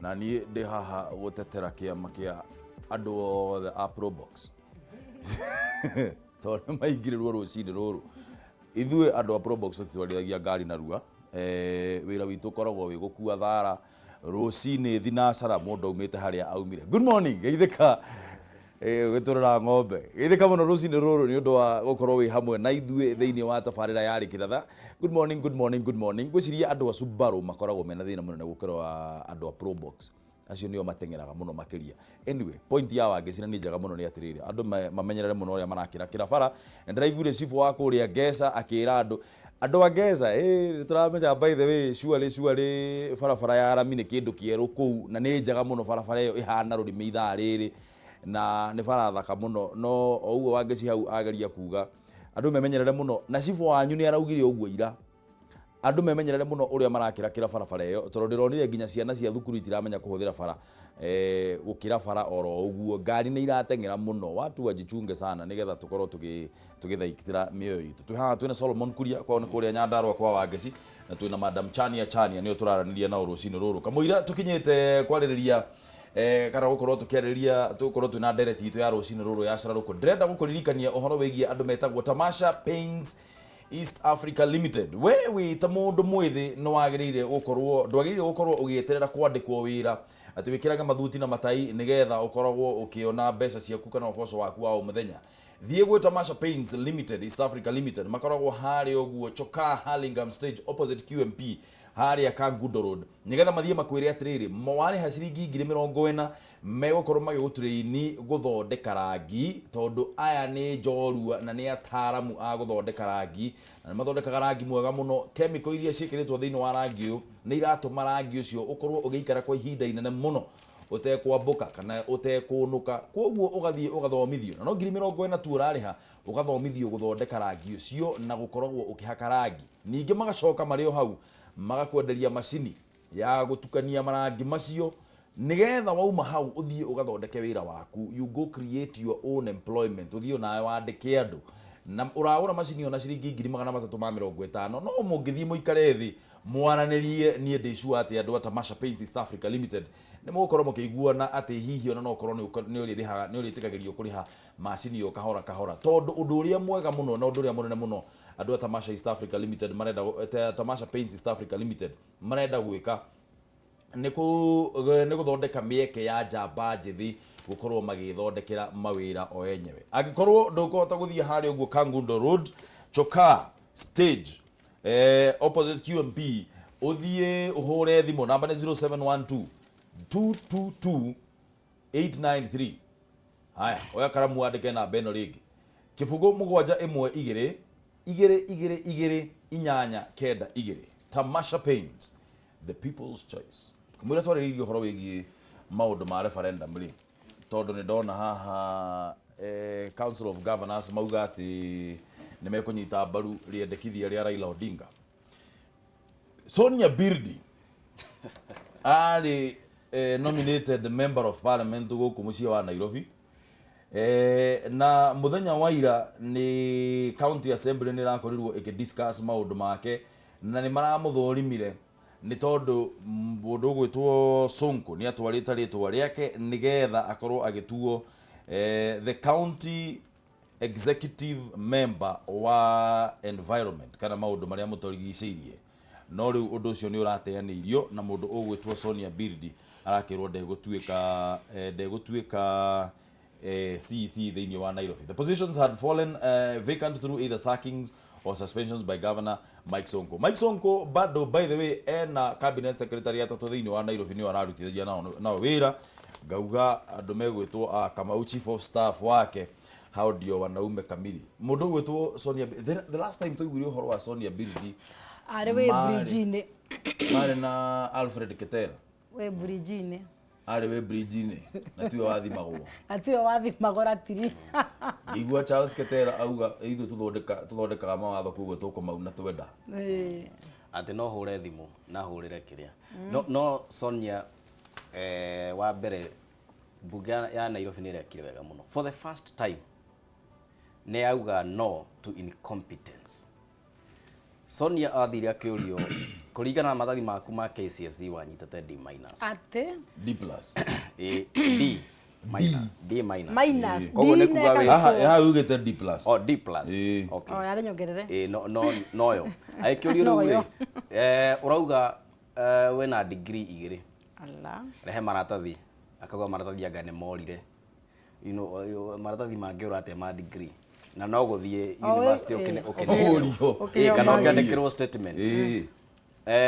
Na niĩ ndĩ haha gũtetera kĩama kĩa andũ othe a Probox tondũ nĩ maingĩrĩrwo rũcinĩ rũrũ. Ithuĩ andũ a Probox tũtitwarithagia ngari narua. Wĩra witũ ũkoragwo wĩ gũkua thara rũcinĩ thinacara mũndũ aumĩte harĩa aumire. Good morning, geithĩka. Gĩtũrĩra ng'ombe. Geithĩka mũno rũcinĩ rũrũ nĩ ũndũ wa gũkorwo wĩ hamwe na ithuĩ thĩinĩ wa tabarĩra ya Rĩkĩratha. Good morning, good morning, good morning. Ngwĩciria andũ a Subaru makoragwo mena thĩna mũnene gũkĩra wa andũ a Probox. Acio nĩo mateng'eraga mũno makĩria. Anyway, point ya Wangeci na nĩ njega mũno nĩ atĩrĩrĩ, andũ mamenyerere mũno ũrĩa marakĩra kĩra bara. Na ndĩraiguire cibũ wa kũrĩa Ngeca akĩra andũ, andũ a Ngeca, ĩ nĩtũramenya by the way, surely surely barabara ya rami nĩ kĩndũ kĩerũ kũu na nĩ njega mũno barabara ĩyo ĩhana rũrĩmĩ ithaa rĩrĩ na nĩ bara thaka mũno. No o ũguo Wangeci hau ageria kuga, andũ memenyerere mũno na cibũ wanyu nĩ araugire ũguo ira. Andũ memenyerere mũno ũrĩa marakĩrakĩra barabara ĩyo tondũ ndĩronire nginya ciana cia thukuru itiramenya kũhũthĩra bara gũkĩra bara oro ũguo. Ngari nĩ irateng'era mũno. Watu wajichunge sana nĩgetha tũkorwo tũgĩthaitĩra mĩoyo itũ. Twĩ haha twĩna Solomon Kuria kwao nĩ kũrĩa Nyandarua kwa Wangeci na twĩna Madam Chania Chania nĩo tũraranĩria nao rũcinĩ rũrũ. Kamũira tũkinyĩte kwarĩrĩria kana gũkorwo tũkĩarĩrĩria tũgũkorwo twĩna ndereti itũ ya rũcinĩ rũrũ ya cararũkũ. Ndĩrenda gũkũririkania ũhoro wĩgiĩ andũ metagwo Tamasha Paints East Africa Limited. We wĩ ta mũndũ mwĩthĩ nĩ wagĩrĩire gũkorwo ndwagĩrĩire gũkorwo ũgĩeterera kwandĩkwo wĩra atĩ wĩkĩrage mathuti na matai nĩgetha ũkoragwo ũkĩona mbeca ciaku kana ũboco waku wa o mũthenya. Thiĩ gwĩ Tamasha Paints Limited, East Africa Limited, makoragwo harĩa ũguo Chokaa Hurlingham Stage opposite QMP harĩa Kangundo Road nĩgetha mathiĩ makwĩre atĩrĩrĩ, warĩha ciringi 40,000 megũkorwo magĩgũtũrĩini gũthondeka rangi tondũ aya nĩ njorua na nĩ ataramu a gũthondeka rangi na nĩ mathondekaga rangi mwega mũno. Chemical iria ciĩkĩrĩtwo thĩinĩ wa rangi ũyũ nĩ iratũma rangi ũcio ũkorwo ũgĩikara kwa ihinda inene mũno ũtekwambũka kana ũtekũnũka. Koguo ũgathiĩ ũgathomithio na no 40,000 tu ũrarĩha ũgathomithio gũthondeka rangi ũcio na gũkoragwo ũkĩhaka rangi. Ningĩ magacoka marĩ o hau magakwenderia macini ya gũtukania marangi macio nĩgetha wauma hau ũthiĩ ũgathondeke wĩra waku. You go create your own employment, ũthiĩ onawe wandĩke andũ. Na ũragũra macini ĩyo na ciringi 350,000 no mũngĩthiĩ mũikare thĩ mwaranĩrie, niĩ ndĩ sure atĩ andũ a Tamasha Paints East Africa Limited nĩ mũgũkorwo mũkĩiguana atĩ hihi ona no ũkorwo nĩ ũrĩrĩhaga, nĩ ũrĩtĩkagĩrio kũrĩha macini ĩyo kahora kahora. Tondũ ũndũ ũrĩa mwega mũno na ũndũ ũrĩa mũnene mũno andũ a Tamasha East Africa Limited marenda, Tamasha Paints East Africa Limited marenda gwĩka nĩ gũthondeka mĩeke ya njamba njĩthĩ gũkorwo magĩthondekera mawĩra o enyewe. Angĩkorwo ndũkũhota gũthiĩ harĩa ũguo Kangundo Road, Chokaa Stage, opposite QMP, ũthiĩ ũhũre thimũ namba nĩ 0712 222 893. Haya, oya karamu wandĩke namba ĩno rĩngĩ. 0 7 1 2 2 2 2 8 9 2. Tamasha Paints, the people's choice. Kamũira twarĩrĩirie ũhoro wĩgiĩ maũndũ ma referendum rĩ, tondũ nĩ ndona haha Council of Governors mauga atĩ nĩ mekũnyita mbaru rĩendekithia rĩa Raila Odinga. Sonia Birdi arĩ nominated member of parliament gũkũ mũciĩ wa Nairobi. Na mũthenya wa ira nĩ county assembly nĩ ĩrakorirwo ĩkĩ discuss maũndũ make na nĩ maramũthũrimire nĩ tondũ mũndũ ũgwĩtwo Sonko nĩ atwarĩte rĩtwa rĩake nĩgetha akorwo agĩtuo the county executive member wa environment kana maũndũ marĩa mũtũrigicĩirie. No rĩu ũndũ ũcio nĩ ũrateanĩirio na mũndũ ũgwĩtwo Sonia Birdi arakĩrwo ndegũtuĩka ndegũtuĩka CEC thĩinĩ wa Nairobi. The positions had fallen vacant through either sackings or suspensions by Governor Mike Sonko. Mike Sonko bado by the way ena cabinet secretary atatũ thĩinĩ wa Nairobi nĩo ararutithia nao wĩra. Ngauga andũ megwĩtwo a Kamau chief of staff wake hao ndio wanaume kamili. Mũndũ ũgwĩtwo Sonia the last time twaiguire ũhoro wa Sonia Birdi Arĩ wĩ bridge-inĩ. Marĩ na Alfred Ketera. Wĩ bridge-inĩ. Arĩ wĩ bridge-inĩ na tiwe wathimagwo. Na tiwe wathimagwo ratiri. Ngĩigua Charles Ketera auga ithuĩ tũthondekaga mawatho koguo tũkũmauna twenda. Atĩ no hũre thimũ na hũrĩre kĩrĩa. No Sonia wa mbere mbunge ya Nairobi nĩ ĩrekire wega mũno. For the first time nĩ yauga no to incompetence. Sonia athire akĩũrio Kũringana na maratathi maku ma KCSE wanyitĩte D minus. Atĩ D plus. Ĩ, D minus. D minus. Minus. Koguo D nĩ kuga na wĩ Haha haha ugĩte D plus. Oh, D plus. Ĩ. Okay. O yarĩ nyongerere. Ĩ, no no noyo. Agĩkĩũrio rĩu rĩ, Noyo. ũrauga wĩna degree igĩrĩ. Ala. Rehe maratathi. Akauga maratathi anga nĩ morire. Maratathi mangĩũra atĩa ma degree? Na no gũthiĩ O, university ĩ, ũkĩnengerwo. Ũrio. Ĩ, kana Ũkĩneo ũkĩandĩkĩrwo statement. Ĩ.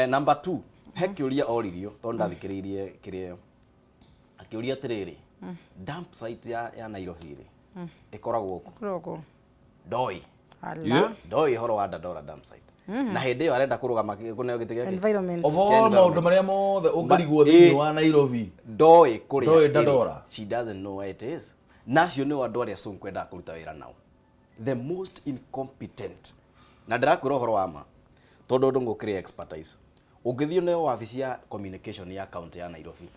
Number 2, he kĩũria oririo tondũ ndathikĩrĩirie kĩrĩa akĩũria atĩrĩrĩ, dump site ya Nairobi rĩ ĩkoragwo kũ? Kũroko. Ndoi. Ala. Yeah. Ndoi ũhoro wa Dandora dump site. Na hĩndĩ ĩyo arenda kũrũgama kũneo gĩtĩ gĩake. Environment. Of all maũndũ marĩa mothe ũngĩrigwo Ĩ. thĩinĩ wa Nairobi. Ndoĩ kũrĩa Ndoĩ ĩrĩ. Dandora. She doesn't know where it is. Na acio nĩo andũ arĩa Sonko endaga kũruta wĩra nao. The most incompetent. Na ndĩrakwĩra ũhoro wa ma tondũ ũndũ ngũkĩrĩ expertise. Ũngĩthiĩ neo wabici ya communication ya county ya Nairobi,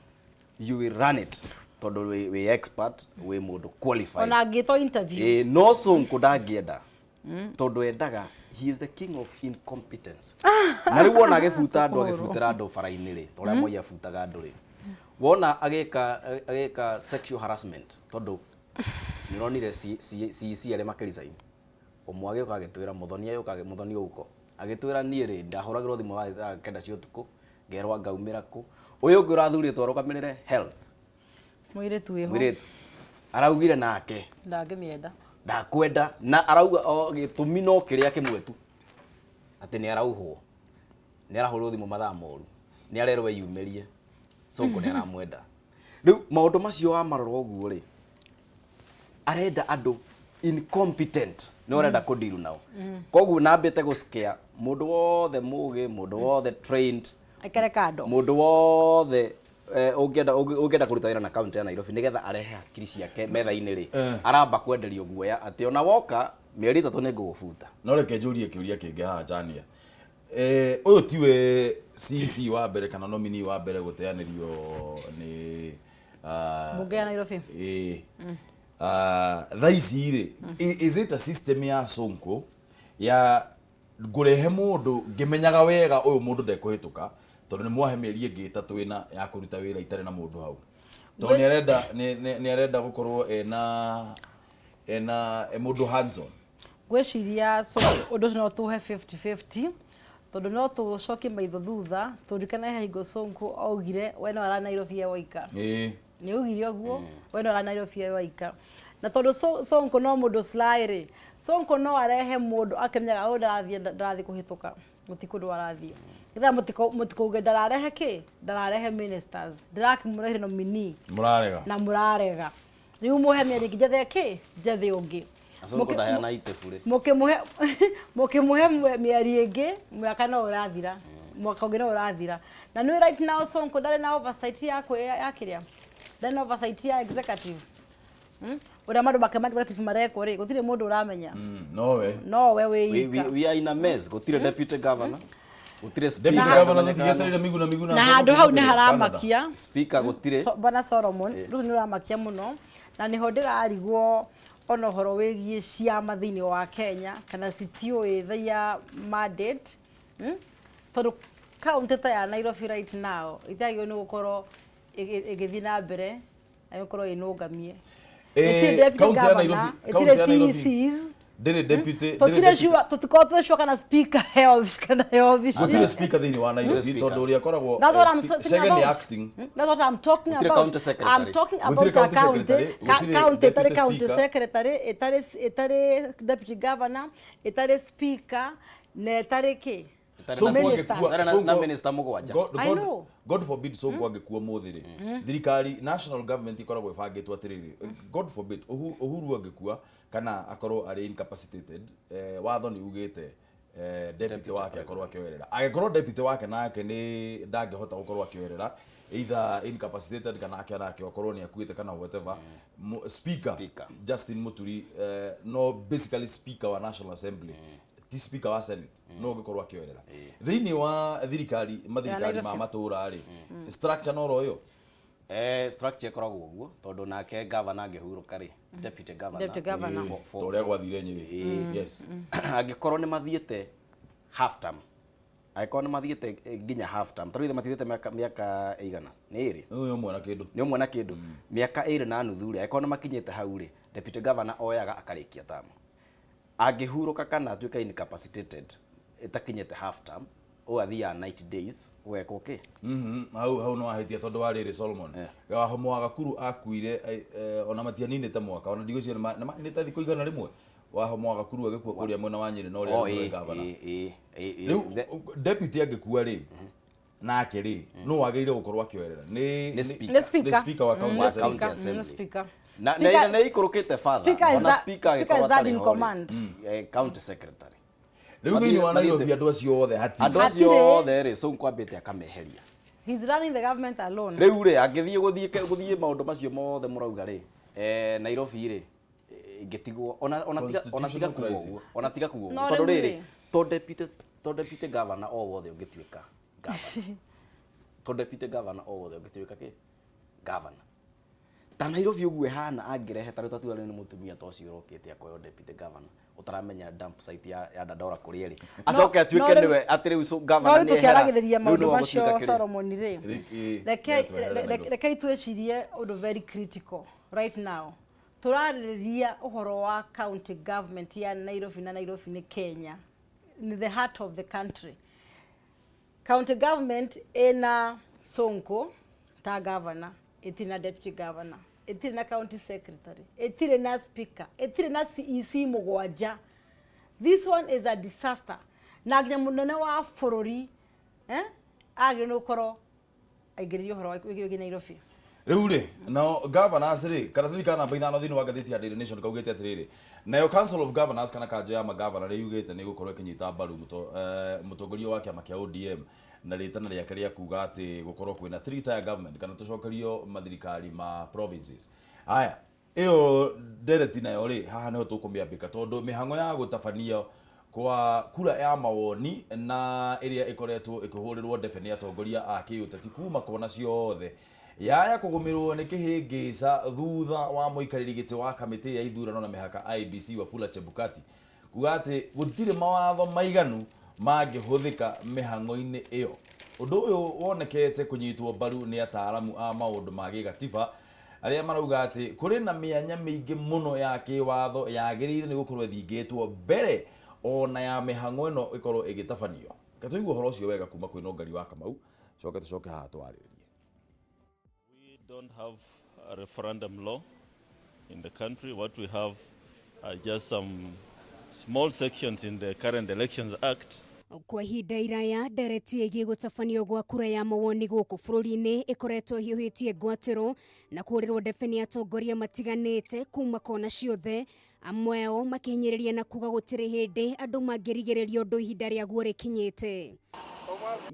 you will run it tondũ wĩ expert, wĩ mũndũ qualified. Ona angĩtwo interview. Ĩ, no Sonko ndangĩenda tondũ endaga, he is the king of incompetence. Na rĩu wona agĩbuta andũ, agĩbutĩra andũ bara-inĩ rĩ, ta ũrĩa Moi abutaga andũ rĩ, wona agĩka sexual harassment, tondũ nĩ ũronire CEC arĩa makĩresign, ũmwe agĩũka agĩtwĩra, Muthoni agĩũka Muthoni ũko agĩtwĩra, niĩ rĩ ndahũragĩrwo thimũ wa thaa 9 cia ũtukũ ngerwo ngaumĩra kũ. Ũyũ ũngĩ ũrathurĩtwo arũgamĩrĩre health, Mũirĩtu wĩho. mũirĩtu araugire nake Ndangĩmĩenda. Ndakwenda, na arauga o gĩtũmi no kĩrĩa kĩmwe tu, atĩ nĩ arauhwo, nĩ arahũrwo thimũ mathaa moru, nĩ arerwo eyumĩrie, Sonko nĩ aramwenda. Rĩu maũndũ macio wamarora ũguo rĩ, arenda andũ incompetent nĩ arenda kũdiru nao. Koguo nambĩte gũscare mũndũ wothe mũgĩ, mũndũ wothe trained, Aikare kando. Mũndũ wothe ũngĩenda kũruta wĩra na kaunti ya Nairobi nĩgetha arehe hakiri ciake metha-inĩ rĩ, aramba kwenderio guoya atĩ ona woka mĩeri 3 nĩ ngũgũbuta. No reke njũrie kĩũria kĩngĩ haha Jania. Ũyũ tiwe CC wa mbere kana nominee wa mbere gũteanĩrio nĩ Mbunge ya Nairobi. Ĩ. Thaa ici rĩ, is it a system ya Sonko ya ngũrehe mũndũ ngĩmenyaga wega ũyũ mũndũ ndekũhĩtũka, tondũ nĩ mwahe mĩeri ĩngĩ 3 ĩna ya kũruta wĩra itarĩ na mũndũ hau, tondũ nĩ arenda gũkorwo ena e mũndũ hands on? Ngwĩciria so ũndũ ũcio no tũhe 50-50, tondũ no tũcokie maitho thutha tũririkane he hingo Sonko augire we no ara Nairobi e waika. Nĩ augire ũguo, we no ara Nairobi e waika, na tondũ Sonko no mũndũ sly rĩ, Sonko no arehe mũndũ akĩmenyaga ũyũ ndarathiĩ kũhĩtũka, gũtirĩ kũndũ arathiĩ. Nĩgetha mũtikauge ndararehe kĩ, ndararehe ministers, ndĩrakĩmũrehire nominee. Mũrarega. Na mũrarega. Rĩu mũhe mĩeri ĩngĩ njethe kĩ, njethe ũngĩ. Na Sonko ndaheana itebũ rĩ. Mũkĩmũhe mĩeri ĩngĩ, mwaka no ũrathira, mwaka ũngĩ no ũrathira. Na nĩ right now Sonko ndarĩ na oversight ya ya kĩrĩa, ndarĩ na oversight ya executive. Ũrĩa maũndũ make ma executive marekwo rĩ, gũtirĩ mũndũ ũramenya. Nowe. Nowe We, wĩ we are in a mess. Gũtirĩ deputy governor, gũtirĩ Deputy speaker. governor tũtigĩetereire Miguna Miguna. Na handũ hau nĩ haramakia. Speaker gũtirĩ. So, Bwana Solomon, rĩu nĩ ũramakia mũno, na nĩho ndĩrarigwo ona ũhoro wĩgiĩ ciama thĩinĩ wa Kenya kana citiũĩ their mandate, Tondũ kaunti ta ya Nairobi right now ĩtiagĩrĩirwo nĩ gũkorwo ĩgĩthiĩ na mbere na gũkorwo ĩnũngamie. Ĩtirĩ deputy Kaunti ya governor, Nairobi, kaunti ĩtirĩ ya Nairobi CECs. Ndĩrĩ deputy, ndĩrĩ Tũtirĩ deputy. sure, tũtikorwo twĩ sure kana speaker he office kana he office. Gũtirĩ speaker thĩinĩ wa Nairobi, Speaker. tondũ ũrĩa akoragwo That's what I'm talking Chege nĩ about. acting. That's what I'm talking Gũtirĩ about. county secretary. I'm talking Gũtirĩ about a county county, secretary, gũtirĩ county ĩtarĩ deputy county speaker. secretary, ĩtarĩ deputy governor, ĩtarĩ speaker, na ĩtarĩ kĩ? Ĩtarĩ na Sonko Ministers. angĩkua- Ĩtarĩ na Sonko- minister 7. I know. God forbid Sonko angĩkua mũthĩ rĩ, thirikari national government ĩkoragwo ĩbangĩtwo atĩrĩrĩ, God forbid Uhuru angĩkua kana akorwo arĩ incapacitated, watho nĩ ugĩte deputy wake akorwo akĩoerera. Angĩkorwo deputy wake nake nĩ ndangĩhota gũkorwo akĩoerera, either incapacitated kana ake nake akorwo nĩ akuĩte kana whatever, speaker, Speaker. Justin Muturi, no basically speaker wa National Assembly, ti speaker wa Senate, no ũngĩkorwo akĩoerera thĩinĩ wa thirikari mathirikari ma Nairobi. matũra rĩ, structure no ro ĩyo. Structure ĩkoragwo ũguo tondũ nake governor angĩhurũka rĩ, deputy governor, Deputy governor. Ta ũrĩa gwathire Nyĩrĩ, yes. Angĩkorwo nĩ mathiĩte half term, Angĩkorwo nĩ mathiĩte nginya half term, tarĩu ithe mathiĩte mĩaka ĩigana nĩ 2. Ũyũ ũmwe na kĩndũ. Nĩ ũmwe na kĩndũ, mĩaka 2.5 rĩ, angĩkorwo nĩ makinyĩte hau rĩ, deputy governor oyaga akarĩkia term. Angĩhurũka kana atuĩke incapacitated ĩtakinyĩte half term, ũyũ athiaga 90 days ũgekwo kĩ? Hau no wahĩtia tondũ wa rĩrĩ, Solomon Wahomo wa Gakuru akuire ona matianinĩte mwaka, ona ndigwĩciria nĩ maninĩte thikũ 100. Wahomo wa Gakuru agĩkua kũrĩa mwena wa Nyĩrĩ na ũrĩa Oh, nĩwe governor. Ĩ. Rĩu deputy angĩkua rĩ, nake rĩ, no wagĩrĩire gũkorwo akĩoerera nĩ Nĩ speaker. Nĩ speaker. Nĩ speaker wa county Wa assembly. county Nĩ assembly. speaker. Na Speaker- na ikũrũkĩte father. Speaker is Ona speaker speaker angĩkorwo is third atarĩ in ho rĩ, command. County secretary. Rĩu thĩinĩ wa Nairobi andũ acio othe hatirĩ. Andũ acio Hatirĩ. othe rĩ, Sonko ambĩte akameheria. He's running the government alone. Rĩu rĩ, angĩthiĩ gũthiĩ maũndũ macio mothe mũrauga rĩ, Nairobi rĩ, ĩngĩtigwo ona tiga Constitutional kuga crisis. ũguo, ona tiga kuga ũguo, No, tondũ rĩu rĩrĩ, rĩ. to deputy governor o wothe ũngĩtuĩka governor, to deputy governor o wothe ũngĩtuĩka kĩ governor ta Nairobi ũguo ĩhana, angĩrehe ta rĩu tatua rĩu nĩ mũtumia ta ũcio ũrokĩte akoywo deputy governor ũtaramenya dump site ya Dandora kũrĩa ĩrĩ, acoke no atuĩke rĩu- nĩwe atĩ rĩu No governor rĩu nĩ ehera, tũkĩaragĩrĩria rĩu maũndũ nĩwe macio, ũgũtuĩka kĩrĩa. Solomon rĩ, Tweherere Nairobi. Rekei twĩcirie ũndũ very critical right now. Tũrarĩrĩria ũhoro wa county government ya Nairobi, na Nairobi nĩ Kenya, nĩ the heart of the country. County government ĩna Sonko ta governor, ĩtirĩ na deputy governor, ĩtirĩ na county secretary, ĩtirĩ na speaker, ĩtirĩ na CEC mũgwanja. This one is a disaster, na nginya mũnene wa bũrũri agĩrĩirwo nĩ gũkorwo aingĩrĩrie ũhoro wĩgiĩ Nairobi. Rĩu rĩ, nao governors rĩ, karatathi ka namba 5 thĩinĩ wa ngathĩti ya Daily Nation kaugĩte atĩrĩrĩ, nayo Council of Governors kana kanjo ya magavana rĩ yugĩte nĩ gũkorwo ĩkĩnyita mbaru mũtongoria wa kĩama kĩa ODM na rĩtana rĩake rĩa kuga atĩ gũkorwo kwĩna three tier government kana tũcokerio mathirikari ma provinces. Haya, ĩyo ndereti nayo rĩ, haha nĩho tũkũmĩambĩka tondũ mĩhang'o ya gũtabanio kwa kura ya mawoni na ĩrĩa ĩkoretwo ĩkĩhũrĩrwo ndebe nĩ atongoria a kĩũteti kuma kona ciothe yaya kũgũmĩrwo nĩ kĩhĩngĩca thutha wa mũikarĩri gĩtĩ wa kamĩtĩ ya ithurano na mĩhaka IEBC Wafula Chebukati kuga atĩ gũtirĩ mawatho maiganu mangĩhũthĩka mĩhang'o-inĩ ĩyo. Ũndũ ũyũ wonekete kũnyitwo mbaru nĩ ataaramu a maũndũ ma gĩgatiba arĩa marauga atĩ kũrĩ na mĩanya mĩingĩ mũno ya kĩwatho yagĩrĩire nĩ gũkorwo ĩthingĩtwo mbere ona ya mĩhang'o ĩno ĩkorwo ĩgĩtabanio. Reke tũigue ũhoro ũcio wega kuma kwĩ Nongari wa Kamau, coke tũcoke haha twarĩrĩrie. We don't have a referendum law in the country. What we have are just some small sections in the current Elections Act. Kwa ihinda iraya, ndereti ĩgiĩ gũtabanio gwa kura ya mawoni gũkũ bũrũri-inĩ ĩkoretwo ĩhiũhĩtie ngwatĩro na kũhũrĩrwo ndebe nĩ atongoria matiganĩte kuma kona ciothe, amwe ao makĩhinyĩrĩria na kuga gũtirĩ hĩndĩ andũ mangĩrigĩrĩria ũndũ ihinda rĩaguo rĩkinyĩte.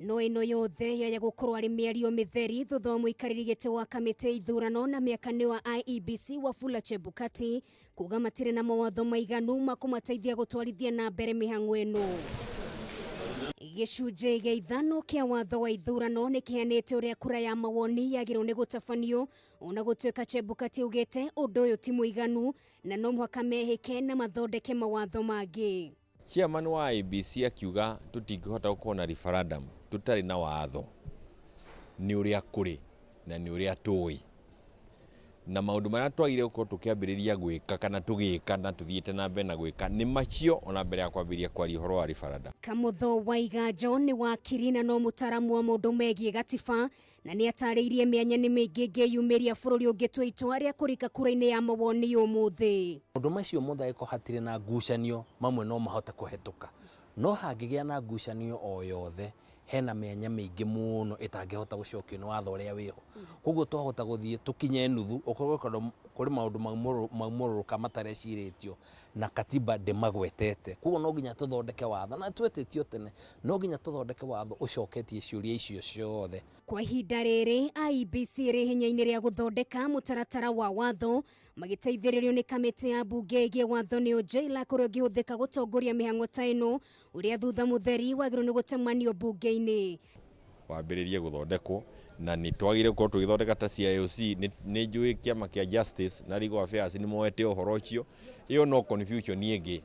No ĩno yothe yaya gũkorwo arĩ mĩario mĩtheri thutha wa mũikarĩri gĩtĩ wa kamĩtĩ ithurano na mĩaka wa IEBC Wafula Chebukati kuga matirĩ na mawatho maiganu ma kũmateithia gũtwarithia na mbere mĩhang'o ĩno. Gĩcunjĩ gĩa 5 kĩa watho wa ithurano nĩ kĩheanĩte ũrĩa kura ya mawoni yagĩrĩirwo nĩ gũtabanio, ona gũtuĩka Chebukati augĩte ũndũ ũyũ ti mũiganu na no mũhaka mehĩke na mathondeke mawatho mangĩ. Chairman wa IEBC akiuga tũtingĩhota gũkorwo na referendum tũtarĩ na watho nĩ ũrĩa kũrĩ na nĩ ũrĩa tũĩ na maũndũ marĩa twagĩrĩire gũkorwo tũkĩambĩrĩria gwĩka kana tũgĩka na tũthiĩte na mbere na gwĩka nĩ macio ona mbere ya kwambĩrĩria kwaria ũhoro wa referendum. Kamutho wa Iganjo nĩ wakiri na no mũtaaramu wa maũndũ megiĩ gatiba na nĩ atarĩirie mĩanya nĩ mĩingĩ ĩngĩyumĩria bũrũri ũngĩtua itua rĩa kũrika kura-inĩ ya mawoni ũmũthĩ. Maũndũ macio mothe angĩkorwo hatirĩ na ngucanio, mamwe no mahote kũhetũka, no hangĩgĩa na ngucanio o yothe, hena mĩanya mĩingĩ mũno ĩtangĩhota gũcokio nĩ watho ũrĩa wĩho. Koguo twahota gũthiĩ tũkinye nuthu ũkorwo kũrĩ maũndũ maumũrũrũka matarecirĩtio na katiba ndĩmagwetete. Koguo no nginya tũthondeke watho, na twetĩtio tene, no nginya tũthondeke watho ũcoketie ciũria icio ciothe. Kwa ihinda rĩrĩ, IEBC ĩrĩ ihenya-inĩ rĩa gũthondeka mũtaratara wa watho magĩteithĩrĩrio nĩ kamĩtĩ ya mbunge ĩgiĩ watho nĩyo JLAC, ũrĩa ũngĩhũthĩka gũtongoria mĩhang'o ta ĩno, ũrĩa thutha mũtheri wagĩrĩirwo nĩ gũtemanio mbunge-inĩ. Wambĩrĩrie gũthondekwo na nĩ twagĩrĩire gũkorwo tũgĩthondeka ta CIOC. Nĩ njũĩ kĩama kĩa Justice na Legal Affairs nĩ moete ũhoro ũcio. Ĩyo no confusion ĩngĩ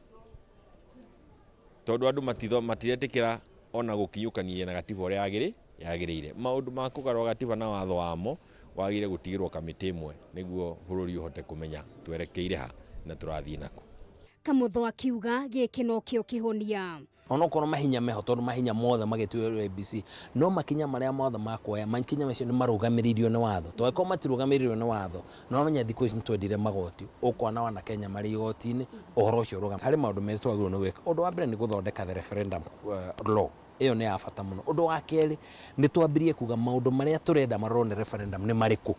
tondũ andũ matiretĩkĩra. Ona gũkinyũkania na gatiba ũrĩa yagĩrĩire. Maũndũ ma kũgarũra gatiba na watho wamo wagĩrĩire gũtigĩrwo kamĩtĩ ĩmwe nĩguo bũrũri ũhote kũmenya twerekeire ha na tũrathiĩ nakũ. Kamotho akiuga gĩkĩ nokĩo kĩhonia. Onokorwo mahinya meho, tondũ mahinya mothe magĩtuĩrwo IEBC, no makinya marĩa mothe makuoya, makinya macio nĩ marũgamĩrĩirio nĩ watho. Tondũ angĩkorwo matirũgamĩrĩirio nĩ watho, nĩ wamenya thikũ ici nĩ twendire magoti, ũkona wana Kenya marĩ igoti-inĩ, ũhoro ũcio ũrũgame. Harĩ maũndũ merĩ twagĩrĩirwo nĩ gwĩka. Ũndũ wa mbere nĩ gũthondeka the referendum law. Ĩyo nĩ ya bata mũno. Ũndũ wa kerĩ, nĩ twambĩrĩrie kuga maũndũ marĩa tũrenda marorwo nĩ referendum nĩ marĩkũ.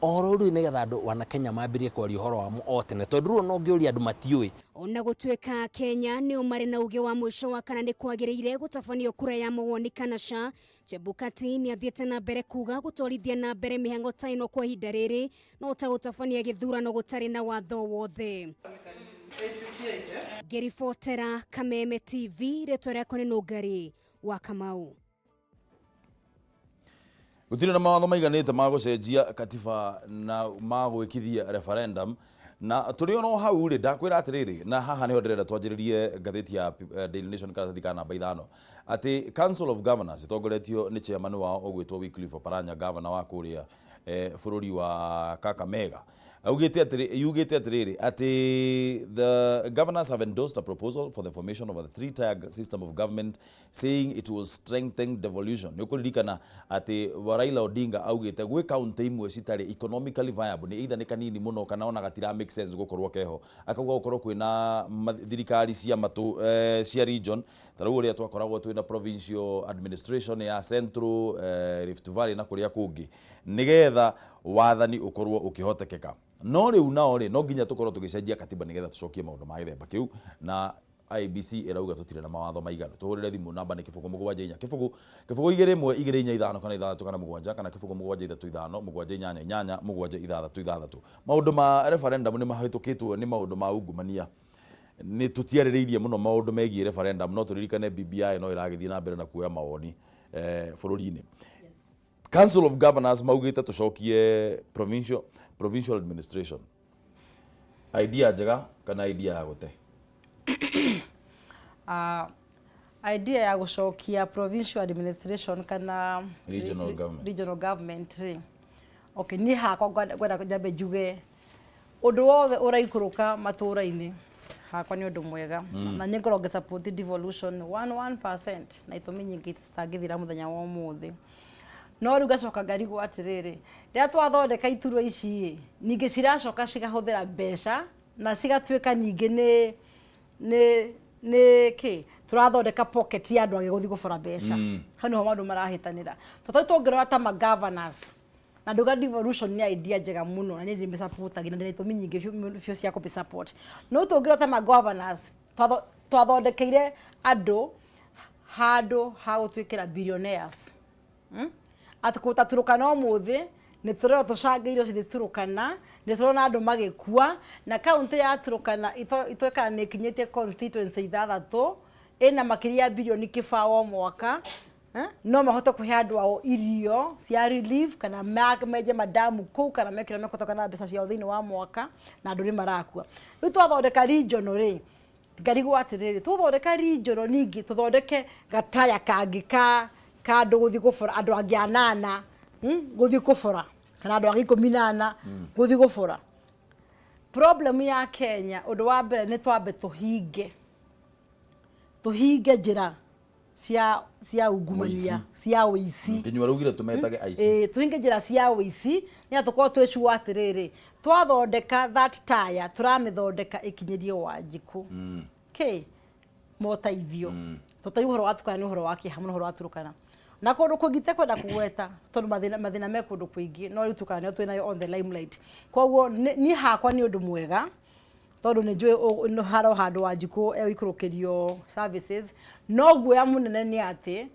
Ũhoro rĩu nĩgetha andũ wana Kenya mambĩrĩrie kwaria ũhoro wamo o tene, tondũ rĩu ona ũngĩũria andũ matiũĩ. Ona gũtuĩka Kenya nĩo marĩ na uge wa mũico wa kana nĩ kwagĩrĩire gũtabanio kura ya mawoni kana ca, Chebukati nĩ athiĩte na mbere kuga gũtwarithia na mbere mĩhang'o ta ĩno kwa ihinda rĩrĩ no ta gũtabania gĩthurano gũtarĩ na watho wothe. Ngĩribotera Kameme TV, rĩtwa rĩakwa nĩ Nũngari wa Kamau. Gũtirĩ na mawatho maiganĩte ma gũcenjia katiba na ma gwĩkithia referendum, na tũrĩ ono hau rĩ, ndakwĩra atĩrĩrĩ, na haha nĩho ndĩrenda twanjĩrĩrie ngathĩti ya Daily Nation karatathi ka namba 5, atĩ Council of Governors ĩtongoretio nĩ chairman wao ũgwĩtwo Wycliffe Oparanya, governor wa kũrĩa bũrũri wa Kakamega, augĩte atĩrĩ, yugĩte atĩrĩrĩ atĩ the governors have endorsed a proposal for the formation of a three-tier system of government, saying it will strengthen devolution. Nĩ ũkũririkana atĩ Raila Odinga augĩte gwĩ county imwe citarĩ economically viable, nĩ either nĩ kanini mũno kana ona gatira make sense gũkorwo keho, akauga gũkorwo kwĩna thirikari cia matũ cia region, ta rĩu ũrĩa twakoragwo twĩna provincial administration ya Central, Rift Valley na kũrĩa kũngĩ, nĩgetha wathani ũkorwo ũkĩhotekeka. No rĩu nao rĩ, no nginya tũkorwo tũgĩcenjia katiba nĩgetha tũcokie maũndũ ma gĩthemba kĩu, na IEBC ĩrauga tũtirĩ na mawatho maiganu. Tũhũrĩre thimũ, namba nĩ 0 7 4 0 0 2 1 2 4 5 kana 6 kana 7 kana 0 7 3 5 7 8 8 7 6 6. Maũndũ ma referendum nĩ mahĩtũkĩtwo nĩ maũndũ ma ungumania. Nĩ tũtiarĩrĩirie mũno maũndũ megiĩ referendum, no tũririkane BBI no ĩragĩthiĩ na mbere na kuoya mawoni bũrũri-inĩ. Council of Governors maugĩte tũcokie provincial administration. Idea njega kana idea ya gũte? Idea ya gũcokia provincial administration kana regional government. Regional government rĩ, okay, niĩ hakwa ngwenda nyambe njuge ũndũ wothe ũraikũrũka matũũra-inĩ hakwa nĩ ũndũ mwega. Na niĩ ngorwo ngĩ-support devolution 1% na itũmi nyingĩ citangĩthira mũthenya wa ũmũthĩ. No rĩu ngacoka ngarigwo atĩrĩrĩ, rĩrĩa twathondeka iturwa ici ĩ, ningĩ ciracoka cikahũthĩra mbeca na cigatuĩka ningĩ nĩ kĩ tũrathondeka pocket ya andũ angĩ gũthiĩ gũbora mbeca. Hau nĩho maũndũ marahĩtanĩra. Tondũ tũngĩrora ta ma governors, na nduga devolution nĩ idea njega mũno na niĩ ndĩmĩsupportagia na ndĩna itũmi nyingĩ biũ cia kũmĩsupport. No tũngĩrora ta ma governors, twathondekeire andũ handũ ha gũtuĩkĩra billionaires. Atĩ kũta Turkana ũmũthĩ nĩ tũrerwo tũcangĩirwo cithĩ Turkana, nĩ tũrona andũ magĩkua, na kaunti ya Turkana itoĩkaga nĩ ĩkinyĩtie constituency 6, ĩna makĩria ya bilioni 0 o mwaka. No mahote kũhe andũ ao irio cia relief kana menje madamu kũu kana mekĩre mekũtoka na mbeca ciao thĩinĩ wa mwaka, na andũ nĩ marakua. Rĩu twathondeka regional rĩ, ngarigwo atĩrĩrĩ, tũthondeka regional ningĩ tũthondeke gataya kangĩ ka andũ gũthiĩ kũbora, andũ angĩ 8, gũthiĩ kũbora kana andũ angĩ 14 gũthiĩ kũbora. Problem ya Kenya, ũndũ wa mbere nĩ twambe tũhinge njĩra cia ungumania, cia ũici. Kinyua raugire tũmetage aici. Tũhinge njĩra cia ũici nĩgetha tũkorwo twĩ sure atĩrĩrĩ, twathondeka that tire tũramĩthondeka ĩkinyĩrie Wanjikũ kĩ moteithio. Tũtari ũhoro wa Turkana nĩ ũhoro wa kĩeha mũno, ũhoro wa Turkana na kũndũ kũngĩ itekwenda kũgweta tondũ mathĩna me kũndũ kũingĩ, no rĩu Turkana nĩyo twĩnayo on the limelight. Koguo niĩ hakwa nĩ ũndũ mwega tondũ nĩ njũĩ haro handũ Wanjikũ egũikũrũkĩrio services, no guoya mũnene nĩ atĩ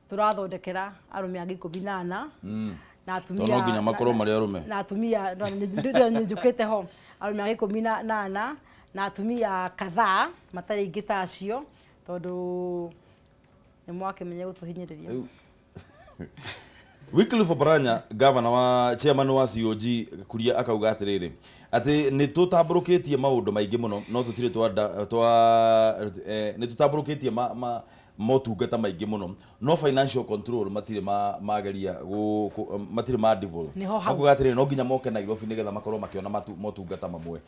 tũrathondekera arũme angĩ 14 na atumia. Tondũ no nginya makorwo marĩ arũme. Na atumia nĩ njũkĩte ho, arũme angĩ 18 na atumia kadhaa matarĩ aingĩ ta acio, tondũ nĩ mwakĩmenya gũtũhinyĩrĩria. Wycliffe Oparanya, governor wa chairman wa COG Kuria, akauga atĩrĩrĩ atĩ nĩ tũtambũrũkĩtie maũndũ maingĩ mũno, no tũtirĩ twa nĩ tũtambũrũkĩtie Motungata maingĩ mũno, no financial control matirĩ mageria matirĩ ma devolve. Nĩho hau. Makuga atĩrĩrĩ, no nginya moke Nairobi nĩgetha makorwo makĩona motungata mamwe.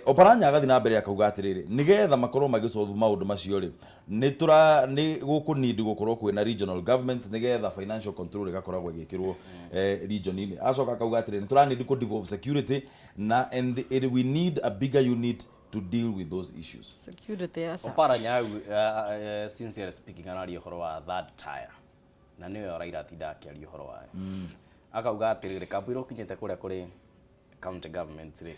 Oparanya agathiĩ na mbere akauga atĩrĩrĩ, nĩgetha makorwo magĩsolve maũndũ macio rĩ, nĩ tũra nĩ gũkũ need gũkorwo kwĩna regional government nĩgetha financial control ĩgakoragwo ĩgĩkĩrwo region-inĩ. Acoka akauga atĩrĩrĩ, nĩ tũra need kũ devolve security na and we need a bigger unit to deal with those issues. Security ya sa. Oparanya hau, sincerely speaking, araria ũhoro wa third tier na nĩyo Raila atinda akĩaria ũhoro wayo. Akauga atĩrĩrĩ, kamũira ũkinyĩte kũrĩa kũrĩ county governments rĩ,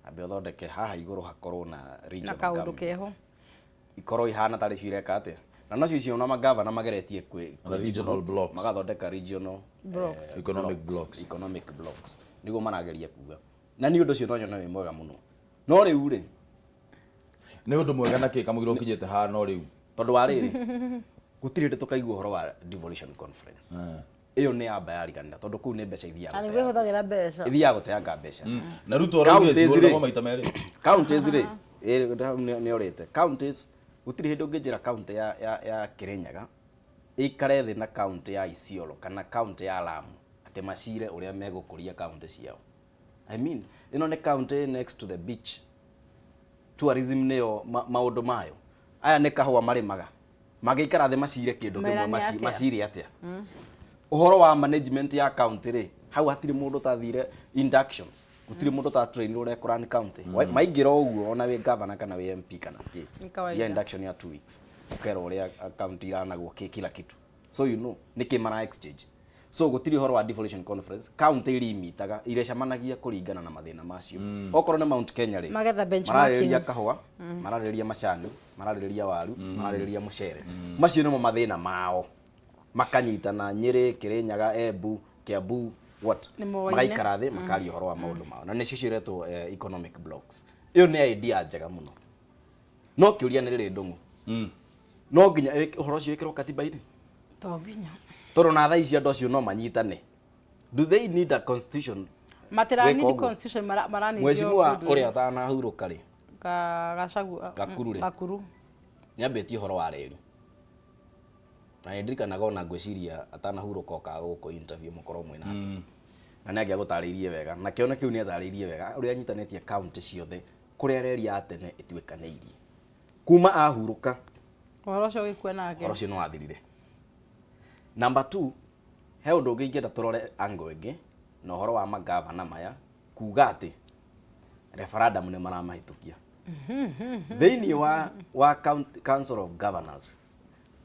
ambe ũthondeke haha igũrũ hakorwo na regional kaũndũ governments. Keho. Ikorwo ihana tarĩ cio ireka atĩa, na nocio icio ona magavana mageretie kwĩ Na regional blocks. Magathondeka regional Blocks. Economic blocks. Economic blocks nĩguo marageria kuga, na nĩ ũndũ ũcio no nyone wĩ mwega mũno, no rĩu rĩ, Nĩ ũndũ mwega na kĩ kamũira ũkinyĩte haha, no rĩu tondũ wa rĩrĩ, gũtirĩ hĩndĩ tũkaigua ũhoro wa devolution conference. Ĩyo nĩ yamba yariganĩra, tondũ kũu nĩ mbeca ithiaga Na nĩ gũteanga. wĩhũthagĩra mbeca. Ithiaga gũteanga mbeca. Na Ruto araugire Counties rĩ- cigũragwo maita merĩ. Counties rĩ, hau nĩ orĩte counties. Gũtirĩ hĩndĩ ũngĩnjĩra county ya Kirinyaga ĩikare thĩ na county ya Isiolo kana county ya Lamu atĩ macire ũrĩa megũkũria county ciao. I mean, ĩno nĩ county next to the beach, tourism nĩyo maũndũ mayo. Aya nĩ kahũa marĩmaga. Mangĩikara thĩ macire kĩndũ kĩmwe, Merane atĩa? Macire atĩa ũhoro wa management ya county rĩ? Hau hatirĩ mũndũ ũtathire induction, gũtirĩ mũndũ ũtatrainirwo ũrĩa kũrun county. Maingĩra ũguo, ona wĩ governor kana wĩ MP kana kĩ, Ni kawaida. ya induction ya 2 weeks, ũkerwo ũrĩa county iranagwo kĩ kila kitu, so you know nĩkĩ mara exchange. So gũtirĩ ũhoro wa devolution conference. County iria imitaga irecemanagia kũringana na mathĩna macio. Okorwo nĩ Mount Kenya rĩ, Magetha benchmarking. Mararĩrĩria kahũa, mararĩrĩria macani, mararĩrĩria waru, mararĩrĩria mũcere. Macio nĩmo mathĩna mao. Makanyitana Nyĩrĩ, Kĩrĩnyaga, Embu, Kiambu, what, Nĩ moaine. magaikara thĩ makaria ũhoro wa maũndũ mao, na nĩcio ciĩretwo economic blocks. Ĩyo nĩ idea njega mũno, no kĩũria nĩ rĩrĩ, Ndũng'ũ, no nginya ũhoro ũcio wĩkĩrwo katiba-inĩ? To nginya. Tondũ na thaa ici andũ acio no manyitane. Do they need a constitution Matira gwĩka need ũguo? constitution, maranithio. Mheshimiwa ũrĩa atanahurũka rĩ, Gachagua. Gakuru rĩ. Gakuru. Nĩambĩtie ũhoro wa reri, na nĩ ndirikanaga ona ngwĩciria atanahurũka okaga gũkũ interview mũkorwo mwĩ nake, na nĩ angĩagũtarĩirie wega, na kĩono kĩu nĩ atarĩirie wega ũrĩa anyitanĩtie county ciothe kũrĩa reri ya tene ĩtuĩkanĩirie. Kuma ahurũka, Ũhoro ũcio ũgĩkua nake. Ũhoro ũcio nĩ wathirire. Number two, he ũndũ ũngĩ ingĩenda tũrore angle ĩngĩ, na ũhoro wa magavana maya kuga atĩ referendum nĩ maramahĩtũkia thĩinĩ wa Council of Governors.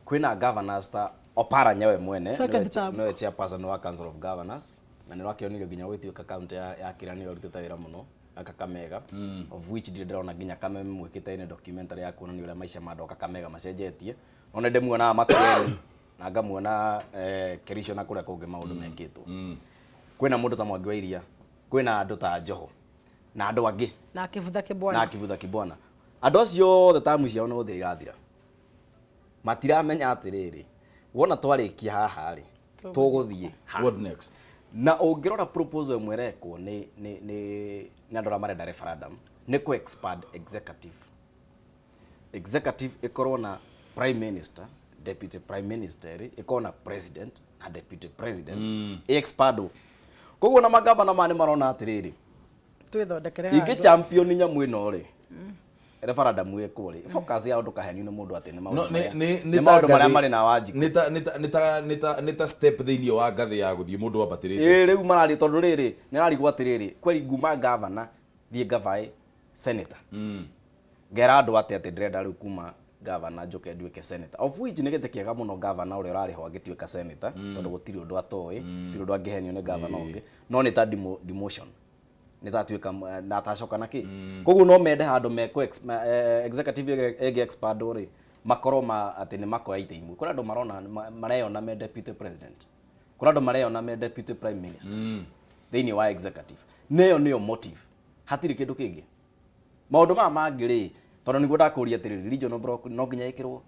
Kwĩna governors ta Oparanya we mwene, Second term. nĩwe chairperson wa Council of Governors, na nĩ rakĩonire nginya gwĩtuĩka county ya Kĩrĩa nĩwe ũrutĩte wĩra mũno ya Kakamega, of which ndirĩ ndĩrona nginya Kameme mwĩkĩte ĩnĩ documentary ya kuonania ũrĩa maica ma andũ a Kakamega macenjetie, no nĩ ndĩmuonaga Makueni na ngamuona Kericho na kũrĩa kũngĩ maũndũ mekĩtwo. Kwĩna mũndũ ta Mwangi wa Iria, kwĩna andũ ta Joho na andũ angĩ. Na kĩbutha kĩbwana. Na kĩbutha kĩbwana. Andũ acio othe tamu ciao nĩ gũthira irathira. Matiramenya atĩrĩrĩ, wona twarĩkia haha rĩ, tũgũthiĩ ha? What next? Na ũngĩrora proposal ĩmwe ĩrekwo nĩ andũ arĩa marenda referendum nĩ kũ expand executive. Executive ĩkorwo na prime minister, deputy prime minister, ĩkorwo na president na deputy president, ĩ expand. Koguo na magavana maya nĩ marona atĩrĩrĩ, Twĩthondekere ingĩ handũ. Champion nyamũ ĩno rĩ, referendum ĩkwo rĩ, focus yao, ndũkahenio nĩ mũndũ atĩ nĩ No, maũndũ nĩ marĩa nĩ nĩ maũndũ marĩa marĩ na Wanjikũ. Nĩ ta step thĩinĩ wa ngathĩ ya gũthiĩ mũndũ wambatĩrĩte. Ĩĩ, rĩu marari tondũ rĩrĩ nĩ ararigwo atĩrĩrĩ, kweri nguma gavana thiĩ ngavae senator, ngera andũ atĩ ndĩrenda rĩu kuma gavana njũke nduĩke senator, of which nĩ gĩtĩ kĩega mũno gavana ũrĩa ũrarĩho angĩtuĩka senator, tondũ gũtirĩ ũndũ atoĩ, gũtirĩ ũndũ angĩhenio nĩ gavana ũngĩ, no nĩ ta demotion, nĩ tatuĩka na atacoka na kĩ. Koguo no mende handũ mekũ executive ĩngĩ expand rĩ, makorwo ma atĩ nĩ makoya itĩ imwe. Kũrĩ andũ marona mareyona me deputy president, kũrĩ andũ mareyona me deputy prime minister thĩinĩ wa executive. Nĩyo nĩyo motive, hatirĩ kĩndũ kĩngĩ. Maũndũ maya mangĩ rĩ, tondũ nĩguo ndakũria atĩrĩrĩ, regional block no nginya ĩkĩrwo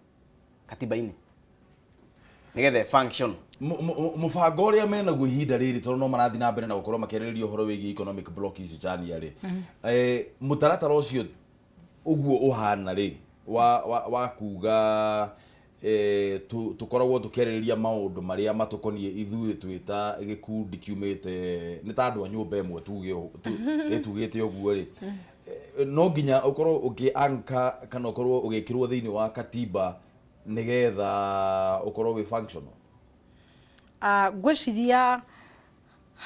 katiba-inĩ nĩgetha ĩ function? Mũbango ũrĩa menaguo ihinda rĩrĩ, tondũ no marathiĩ na mbere na gũkorwo makĩarĩrĩria ũhoro wĩgiĩ economic block ici chania rĩ, mũtaratara ũcio ũguo ũhana rĩ wa kuga Tũkoragwo tũkĩarĩrĩria maũndũ marĩa matũkoniĩ ithuĩ twĩ ta gĩkundi kiumĩte nĩ ta andũ a nyũmba ĩmwe tuge ĩtugĩte ũguo rĩ. No nginya ũkorwo ũkĩ anchor kana ũkorwo ũgĩkĩrwo thĩinĩ wa katiba nĩgetha ũkorwo wĩ functional. Ah, ngwĩciria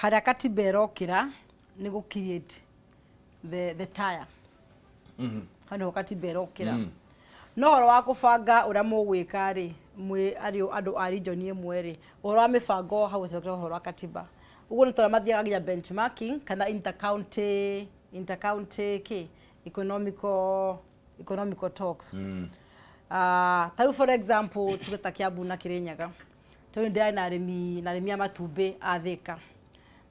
harĩa katiba ĩrokĩra nĩ gũ create the tire. Hau nĩho katiba ĩrokĩra. No ũhoro wa kũbanga ũrĩa mũgwĩka rĩ, mwĩ arĩ andũ a region ĩmwe rĩ, ũhoro wa mĩbango hau ũcokera ũhoro wa katiba. Ũguo nĩ tũrĩa mathiaga nginya benchmarking kana intercounty kĩ economical talks. Ah, ta rĩu for example tuge ta Kiambu na Kirinyaga, tondũ ndĩrarĩ na arĩmi a matumbĩ a Thika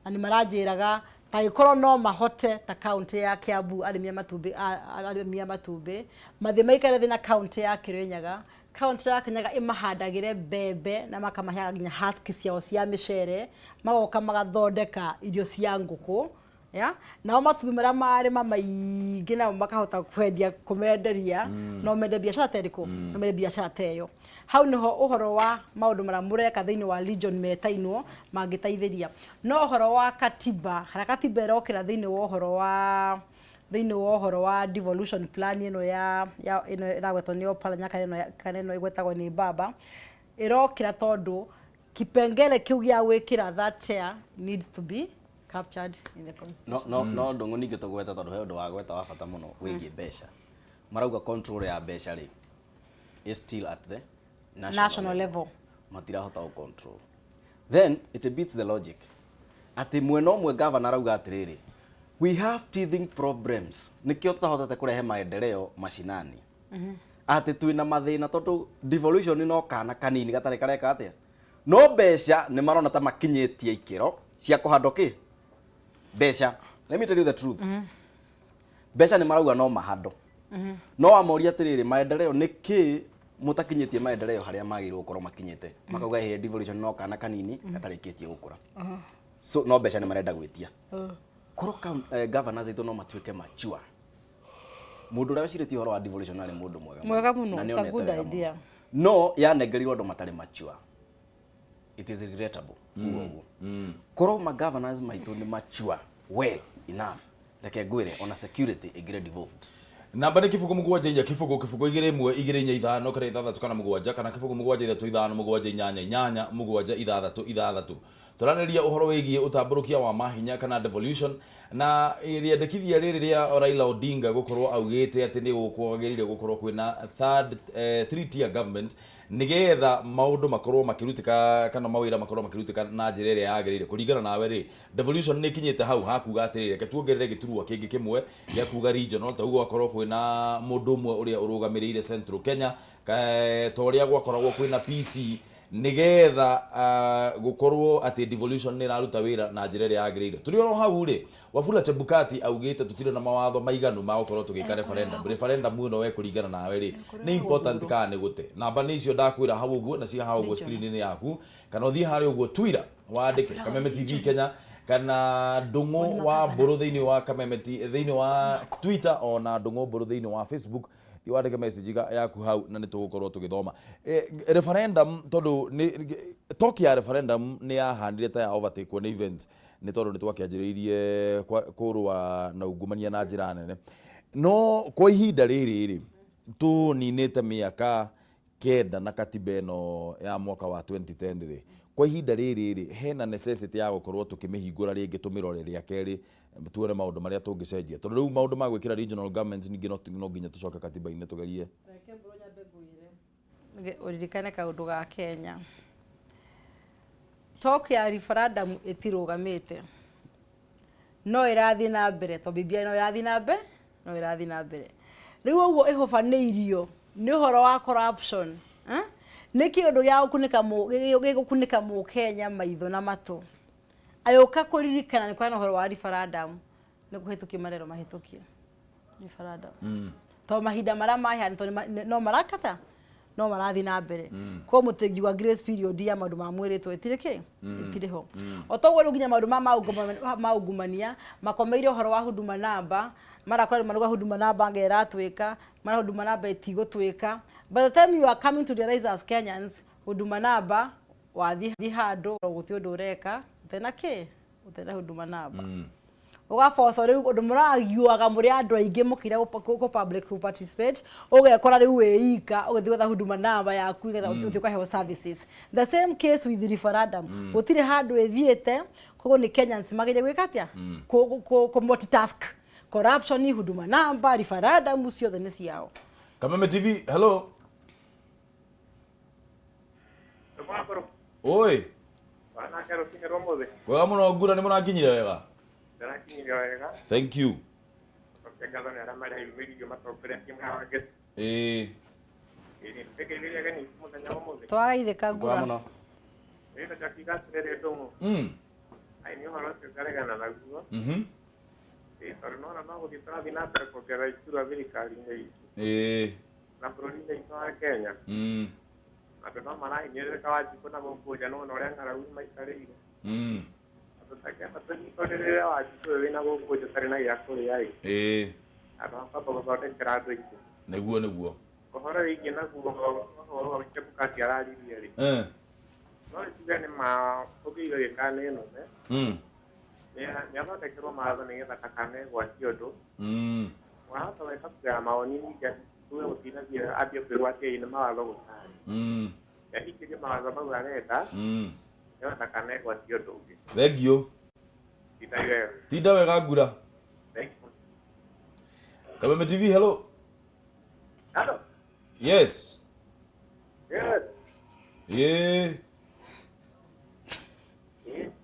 na nĩ maranjĩraga tagĩkorwo no mahote ta kaunti ya Kiambu arĩmi a matumbĩ mathiĩ maikare thĩ na kaunti ya Kirinyaga, kaunti ya Kirinyaga ĩmahandagĩre mbembe na makamaheaga nginya husk ciao cia mĩcere, magoka magathondeka irio cia ngũkũ ya nao matumbĩ marĩa marĩma maingĩ nao makahota kwendia kũmenderia. No mende biacara ta ĩrĩkũ? No mende biacara ta ĩyo. Hau nĩho ũhoro wa maũndũ marĩa mũreka thĩinĩ wa region metainwo mangĩteithĩria. No ũhoro wa katiba, harĩa katiba ĩrokĩra thĩinĩ wa ũhoro wa devolution plan ĩno ya ĩno ĩragwetwo nĩ Oparanya kana ĩno ĩgwetagwo nĩ baba ĩrokĩra, tondũ kipengele kĩu gĩa gwĩkĩra that chair needs to be captured in the constitution. No ndũng'ũ ningĩ tũgwete, tondũ he ũndũ wagweta wa bata mũno wĩgiĩ mbeca. Marauga control ya mbeca rĩ is still at the national, national level. Matirahota gũ control. Then it beats the logic atĩ mwena ũmwe governor arauga atĩrĩrĩ, "We have teething problems, nĩkĩo tũtahotete kũrehe maendeleo mashinani," atĩ twĩna mathĩna tondũ devolution no kana kanini gatarĩ kareka atĩa, no mbeca nĩ marona ta makinyĩtie ikĩro cia kũhandwo kĩ mbeca. Let me tell you the truth, mbeca nĩ marauga no mahando, no wamoria atĩrĩrĩ, maendeleo nĩ kĩ mũtakinyĩtie maendeleo harĩa magĩrĩirwo gũkorwo makinyĩte, makauga ĩhĩ, devolution no kana kanini gatarĩkĩtie gũkũra, so no mbeca nĩ marenda gwĩtia. Korwo governors aitũ no matuĩke mature, mũndũ ũrĩa wecirĩtie ũhoro wa devolution arĩ mũndũ mwega. Mwega mũno, Na it's a nĩonete good wega mũno. idea. No yanengerirwo andũ matarĩ mature. It is regrettable kuga ũguo. Korwo ma governors maitũ nĩ mature well enough, reke ngwĩre ona security ĩngĩre devolved. Namba nĩ 0 7 4 0 0 2 1 2 4 5 kana 6 kana 7 kana 0 7 3 5 7 8 8 7 6 6. Tũranĩria ũhoro wĩgiĩ ũtambũrũkia wa mahinya kana devolution na rĩendekithia rĩrĩ rĩa Raila Odinga gũkorwo augĩte atĩ nĩ kwagĩrĩire gũkorwo kwĩna third three tier government nĩgetha maũndũ makorwo makĩrutĩka kana mawĩra makorwo makĩrutĩka na njĩra ĩrĩa yagĩrĩire. Kũringana nawe rĩ, devolution nĩ ĩkinyĩte hau hakuga atĩrĩrĩ, reke tuongerere gĩturwa kĩngĩ kĩmwe gĩa kuga regional, ta ũguo gwakorwo kwĩna mũndũ ũmwe ũrĩa ũrũgamĩrĩire Central Kenya, ta ũrĩa gwakoragwo kwĩna PC, nĩgetha gũkorwo atĩ devolution nĩ ĩraruta wĩra na njĩra ĩrĩa yagĩrĩire? Tũrĩ oro hau rĩ, Wafula Chebukati augĩte tũtirĩ na mawatho maiganu ma gũkorwo tũgĩka referendum. Referendum ĩno we kũringana nawe rĩ, nĩ important kana nĩ gũte? Namba nĩ icio ndakwĩra hau ũguo na cia hau ũguo screen-inĩ yaku, kana ũthiĩ harĩa ũguo Twitter wandĩke Kameme TV Kenya kana Ndũng'ũ wa Mbũrũ thĩinĩ wa Kameme thĩinĩ wa Twitter, ona Ndũng'ũ Mbũrũ thĩinĩ wa Facebook. Thiĩ wandĩke message yaku hau na nĩ tũgũkorwo tũgĩthoma. Referendum, tondũ nĩ talk ya referendum nĩ yahanire ta ya overtake nĩ events, nĩ tondũ nĩ twakĩanjĩrĩirie kũrũa na ungumania na njĩra nene, no kwa ihinda rĩrĩ rĩ tũninĩte mĩaka 9 na katiba ĩno ya mwaka wa 2010 rĩ, kwa ihinda rĩrĩ rĩ hena necessity ya gũkorwo tũkĩmĩhingũra rĩngĩ, tũmĩrore rĩa kerĩ, tuone maũndũ marĩa tũngĩcenjia, tondũ rĩu maũndũ ma gwĩkĩra regional government ningĩ no nginya tũcoke katiba-inĩ tũgerie? Reke mbũrũ nyambe ngwĩre ũririkane kaũndũ ga Kenya. Talk ya referendum ĩtirũgamĩte, no ĩrathiĩ na mbere, tondũ BBI no ĩrathiĩ na mbere, no ĩrathiĩ na mbere rĩu. Ũguo ĩhobanĩirio nĩ ũhoro wa corruption, eh? Nĩ kĩũndũ gĩa gũkunĩka gĩgũkunĩka mũkenya maitho na matũ agĩũka kũririkana nĩ kũheana ũhoro wa referendum, nĩ kũhĩtũkio marero mahĩtũkio referendum, tondũ mahinda marĩa maheana tondũ no marakata No marathiĩ na mbere koguo mũtingiuga grace period ya maũndũ ma mwĩrĩtwo ĩtirĩ kĩ ĩtirĩ ho. O toguo rĩu nginya maũndũ ma ungumania makomeire ũhoro wa Huduma Number, marakora marauga Huduma Number anga ĩratwĩka, mara Huduma Number ĩtigũtwĩka. By the time you are coming to realize as Kenyans, Huduma Number wathiĩ handũ gũtirĩ ũndũ ũreka ũtena kĩ ũtena Huduma Number, ũgaboco rĩu ũndũ mũragiuaga mũrĩ andũ aingĩ mũkĩra kũ public kũ participate, ũgekora rĩu wĩ ika ũgĩthiĩ gwetha Huduma Number yaku nĩgetha ũthiĩ ũkaheo services. The same case with referendum, gũtirĩ handũ ĩthiĩte. Koguo nĩ Kenyans magĩrĩire gwĩka atĩa? Kũ multitask corruption, Huduma Number, referendum, ciothe nĩ ciao. Kameme TV, hello. Oi. Wanake, rũcinĩ rwa mũthĩ. Kwega mũno ngura, nĩ mũrakinyire wega? Ndĩrakinyire wega. Thank you. Cokia ngatho nĩ arĩa mareyumĩririe matongoretie mwena wa Gĩthumo. Ĩĩ, nĩngeithĩria ageni mũthenya wa ũmũthĩ. Twagaithĩka. Ngũra Ngura. Mũno. Ĩĩ, na njakiuga atĩrĩrĩ, Ndũng'ũ, ai nĩ ũhoro ũcio ngaregana naguo. Ĩĩ, tondũ nona no gũthiĩ tũrathiĩ na mbere kuongerera iturwa thirikari-inĩ itũ na bũrũri-inĩ witũ wa Kenya. Andũ no marahinyĩrĩrĩka, Wanjikũ na gũkũ nja nĩwona ũrĩa ng'aragu maikarĩire. Andũ tangĩamba tũnyitanĩrĩre, Wanjikũ ũyũ wĩna gũkũ nja ũtarĩ na gĩa kũrĩa ĩ, andũ a kwamba gũthondekera andũ aitũ. Nĩguo. Ũhoro wĩgiĩ naguo ũhoro wa Chebukati araririe rĩ, no tuge nĩ ma ũngĩiga gĩka nĩ nũme, nĩ athondekerwo mawatho nĩgetha ndakanegwatie ũndũ. Wahota gwĩka kũgera mawoni, ningĩ tuge gũtinathiĩ ambie kwĩgwatia nĩ mawatho gũtarĩ yahingĩrie mawatho mau arenda nĩgetha ndakanegwatie ũndũ ũngĩ. Thank you. Tinda wega. Tinda wega, ngura. Thank you. Kameme TV, hello. Hello. Yes. Yes. Ĩĩ.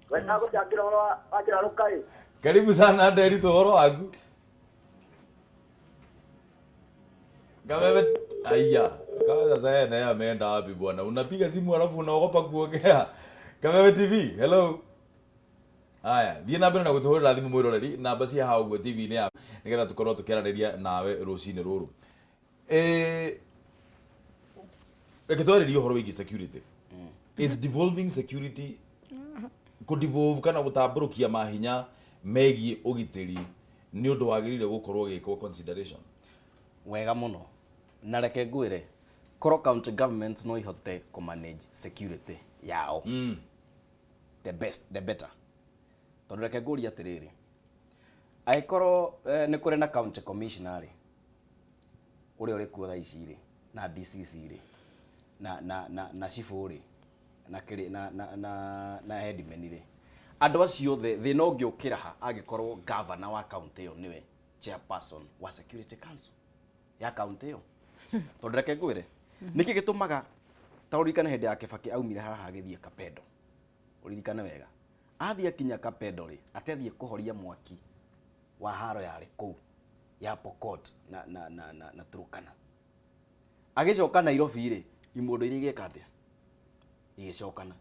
Wenda gũcangĩra ũhoro wa njĩra rũkai. Karibu sana, Nderitu, ũhoro waku? Kameme, aya kama sasa yeye naye ameenda wapi bwana? Unapiga simu alafu unaogopa kuongea. Kameme TV, hello. Aya, thiĩ na mbere na gũtũhũrĩra thimũ, mwĩroreri, namba cia hau ũguo TV-inĩ yaku, nĩgetha tũkorwo tũkĩaranĩria nawe rũcinĩ rũrũ. Reke twarĩrie ũhoro wĩgiĩ security. Is devolving security, kũ-devolve kana gũtambũrũkia mahinya megiĩ ũgitĩri, nĩ ũndũ wagĩrĩire gũkorwo ũgĩkwo consideration? Wega mũno, na reke ngwĩre, korwo county governments no ihote kũ manage security yao, the best the better, tondũ reke ngũrie atĩrĩrĩ, angĩkorwo nĩ kũrĩ na county commissioner rĩ, ũrĩa ũrĩ kuo thaa ici rĩ, na DCC rĩ, na cibũ rĩ, na kĩrĩ na headman rĩ, andũ acio othe, thĩna ũngĩũkĩra ha angĩkorwo governor wa county ĩyo nĩwe chairperson wa security council ya county ĩyo? Tondũ reke ngwĩre nĩkĩ gĩtũmaga, ta ũririkane hĩndĩ ya Kibaki aumire haha agĩthiĩ Kapedo, ũririkane wega, athiĩ akinya Kapedo rĩ, atĩ athiĩ kũhoria mwaki wa haro yarĩ kũu ya Pokot na Turkana. Agĩcoka Nairobi rĩ, imondo iria igĩka atĩa? Igĩcokana.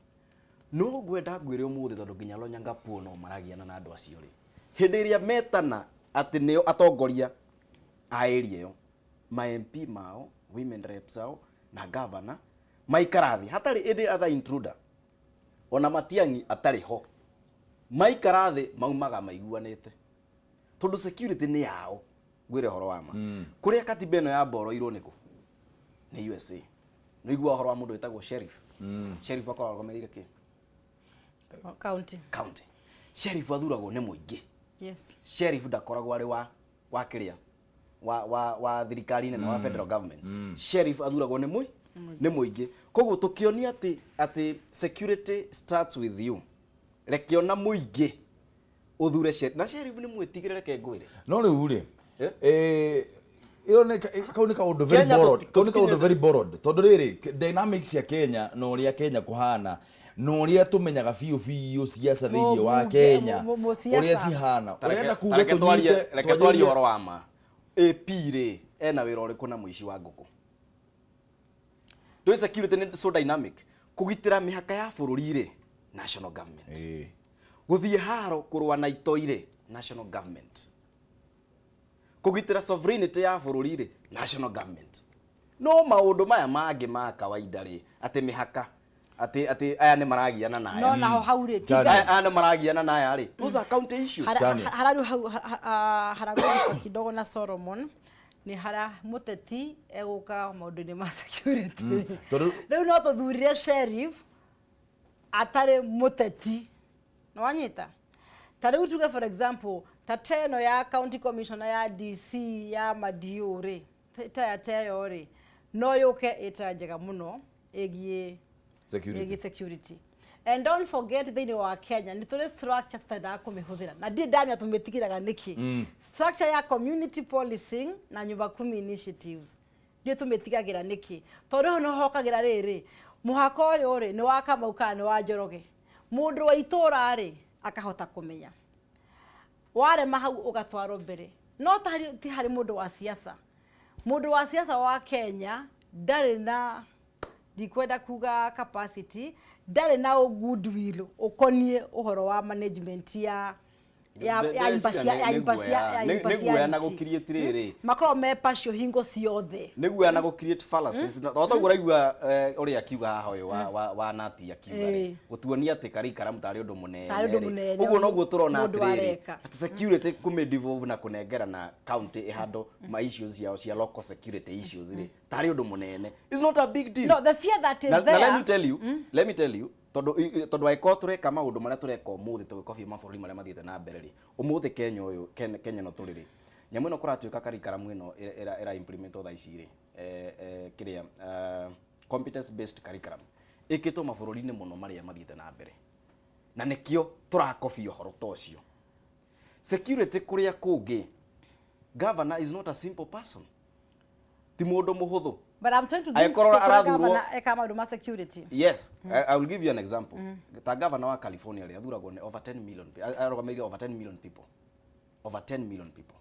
No ngwenda ngwĩre ũmũthĩ, tondũ nginya Lonyangapuo no maragiana na andũ acio rĩ, hĩndĩ ĩrĩa metana atĩ nĩo atongoria a area ĩyo, ma MP mao, women reps ao na governor maikara thĩ hatarĩ any other intruder, ona Matiang'i atarĩ ho, maikara thĩ maumaga maiguanĩte, tondũ security nĩ yao. Ngwĩre ũhoro wa ma, kũrĩa katiba ĩno yamboroirwo nĩkũ? Nĩ USA. Nĩ ũiguaga ũhoro wa mũndũ wĩtagwo sheriff? Sheriff akoragwo arũgamĩrĩire kĩ? County. County. Sheriff athuragwo nĩ mũingĩ. Sheriff ndakoragwo arĩ wa kĩrĩa wa thirikari nene, wa federal government. Sheriff athuragwo nĩ mũingĩ. Koguo tũkĩonia atĩ security starts with you, reke ona mũingĩ ũthure sheriff, na sheriff nĩ mwĩtigĩre, reke ngwĩre. No rĩu rĩ, Eh? Ĩyo nĩ kau nĩ kaũndũ very Kenya borrowed, kau nĩ kaũndũ very borrowed, tondũ rĩrĩ, dynamics cia Kenya na ũrĩa Kenya kũhana na ũrĩa tũmenyaga biũ biũ ciaca thĩinĩ wa Kenya, Mũciaca. ũrĩa cihana, ũrenda kuga Reke twarie, tũnyite reke twarie twanjĩrĩrie- ũhoro wa ma. AP rĩ, ena wĩra ũrĩkũ na mũici wa ngũkũ? Ndũĩ security nĩ so dynamic. Kũgitĩra mĩhaka ya bũrũri rĩ, national government. Gũthiĩ haro kũrũa na itoi rĩ, national government. Kũgitĩra sovereignty ya bũrũri rĩ, national government. No maũndũ maya mangĩ ma kawaida rĩ, atĩ mĩhaka, atĩ atĩ aya nĩ maragiana na aya. No naho hau rĩ, Jane. Aya aya nĩ maragiana na aya rĩ, those are county issues. Jane. Hararĩu hau haragũrũka kidogo na Solomon nĩ hara mũteti egũka maũndũ-inĩ ma security. Tondũ Rĩu no tũthurire sheriff atarĩ mũteti, nĩwanyita? Ta rĩu tuge, for example, ta teno ya county commissioner, ya DC, ya Madiũ rĩ, ta ya teyo rĩ, no yũke ĩta njega mũno ĩgiĩ Security. Ĩgiĩ security. And don't forget, thĩinĩ wa Kenya nĩ tũrĩ structure tũtendaga kũmĩhũthĩra na ndirĩ ndamenya tũmĩtigĩraga nĩkĩ, structure ya community policing na Nyumba Kumi initiatives. Ndiũ tũmĩtigagĩra nĩkĩ, tondũ hau nĩho hokagĩra rĩrĩ, mũhaka ũyũ rĩ, nĩ wa Kamau kana nĩ wa Njoroge? Mũndũ wa itũũra rĩ, akahota kũmenya warema hau ũgatwarwo mbere. No ta harĩ, ti harĩ mũndũ wa siasa. Mũndũ wa siasa wa Kenya ndarĩ na, ndikwenda kuga capacity, ndarĩ na goodwill ũkoniĩ ũhoro wa management ya Nĩ guoya na impartiality. Gũ-create rĩrĩ. Makoragwo me partial hingo ciothe. Nĩ guoya na gũ create fallacies. Na toguo ũraigua ũrĩa akiuga haha, ũyũ wa nati akiuga rĩ, gũtuonia atĩ curriculum tarĩ ũndũ mũnene Tarĩ ũndũ rĩ. Mũnene, Ũguo noguo tũrona mũndũ atĩrĩrĩ, areka. Atĩ security kũmĩ devolve na kũnengera na county ĩhandle ma issues ciao cia local security issues rĩ, tarĩ ũndũ mũnene. It's not a big deal. No, the fear that is Na there. Let me tell you, let me tell you, tondũ tondũ angĩkorwo tũreka maũndũ marĩa tũreka ũmũthĩ tũgĩkobia mabũrũri marĩa mathiĩte na mbere rĩ, ũmũthĩ Kenya ũyũ, Kenya ĩno tũrĩ rĩ, nyamũ ĩno kũratuĩka curriculum ĩno ĩra implement thaa ici rĩ, kĩrĩa competence based curriculum ĩkĩtwo mabũrũri-inĩ mũno marĩa mathiĩte na mbere, na nĩkĩo tũrakobia ũhoro ta ũcio. Security kũrĩa kũngĩ, governor is not a simple person, ti mũndũ mũhũthũ. But I'm trying to think Angĩkorwo kũrĩa arathurwo- governor eka maũndũ ma security. Yes, I will give you an example. Ta governor wa California rĩ, athuragwo nĩ over 10 million, arũgamĩrĩire over 10 million people. Over 10 million people.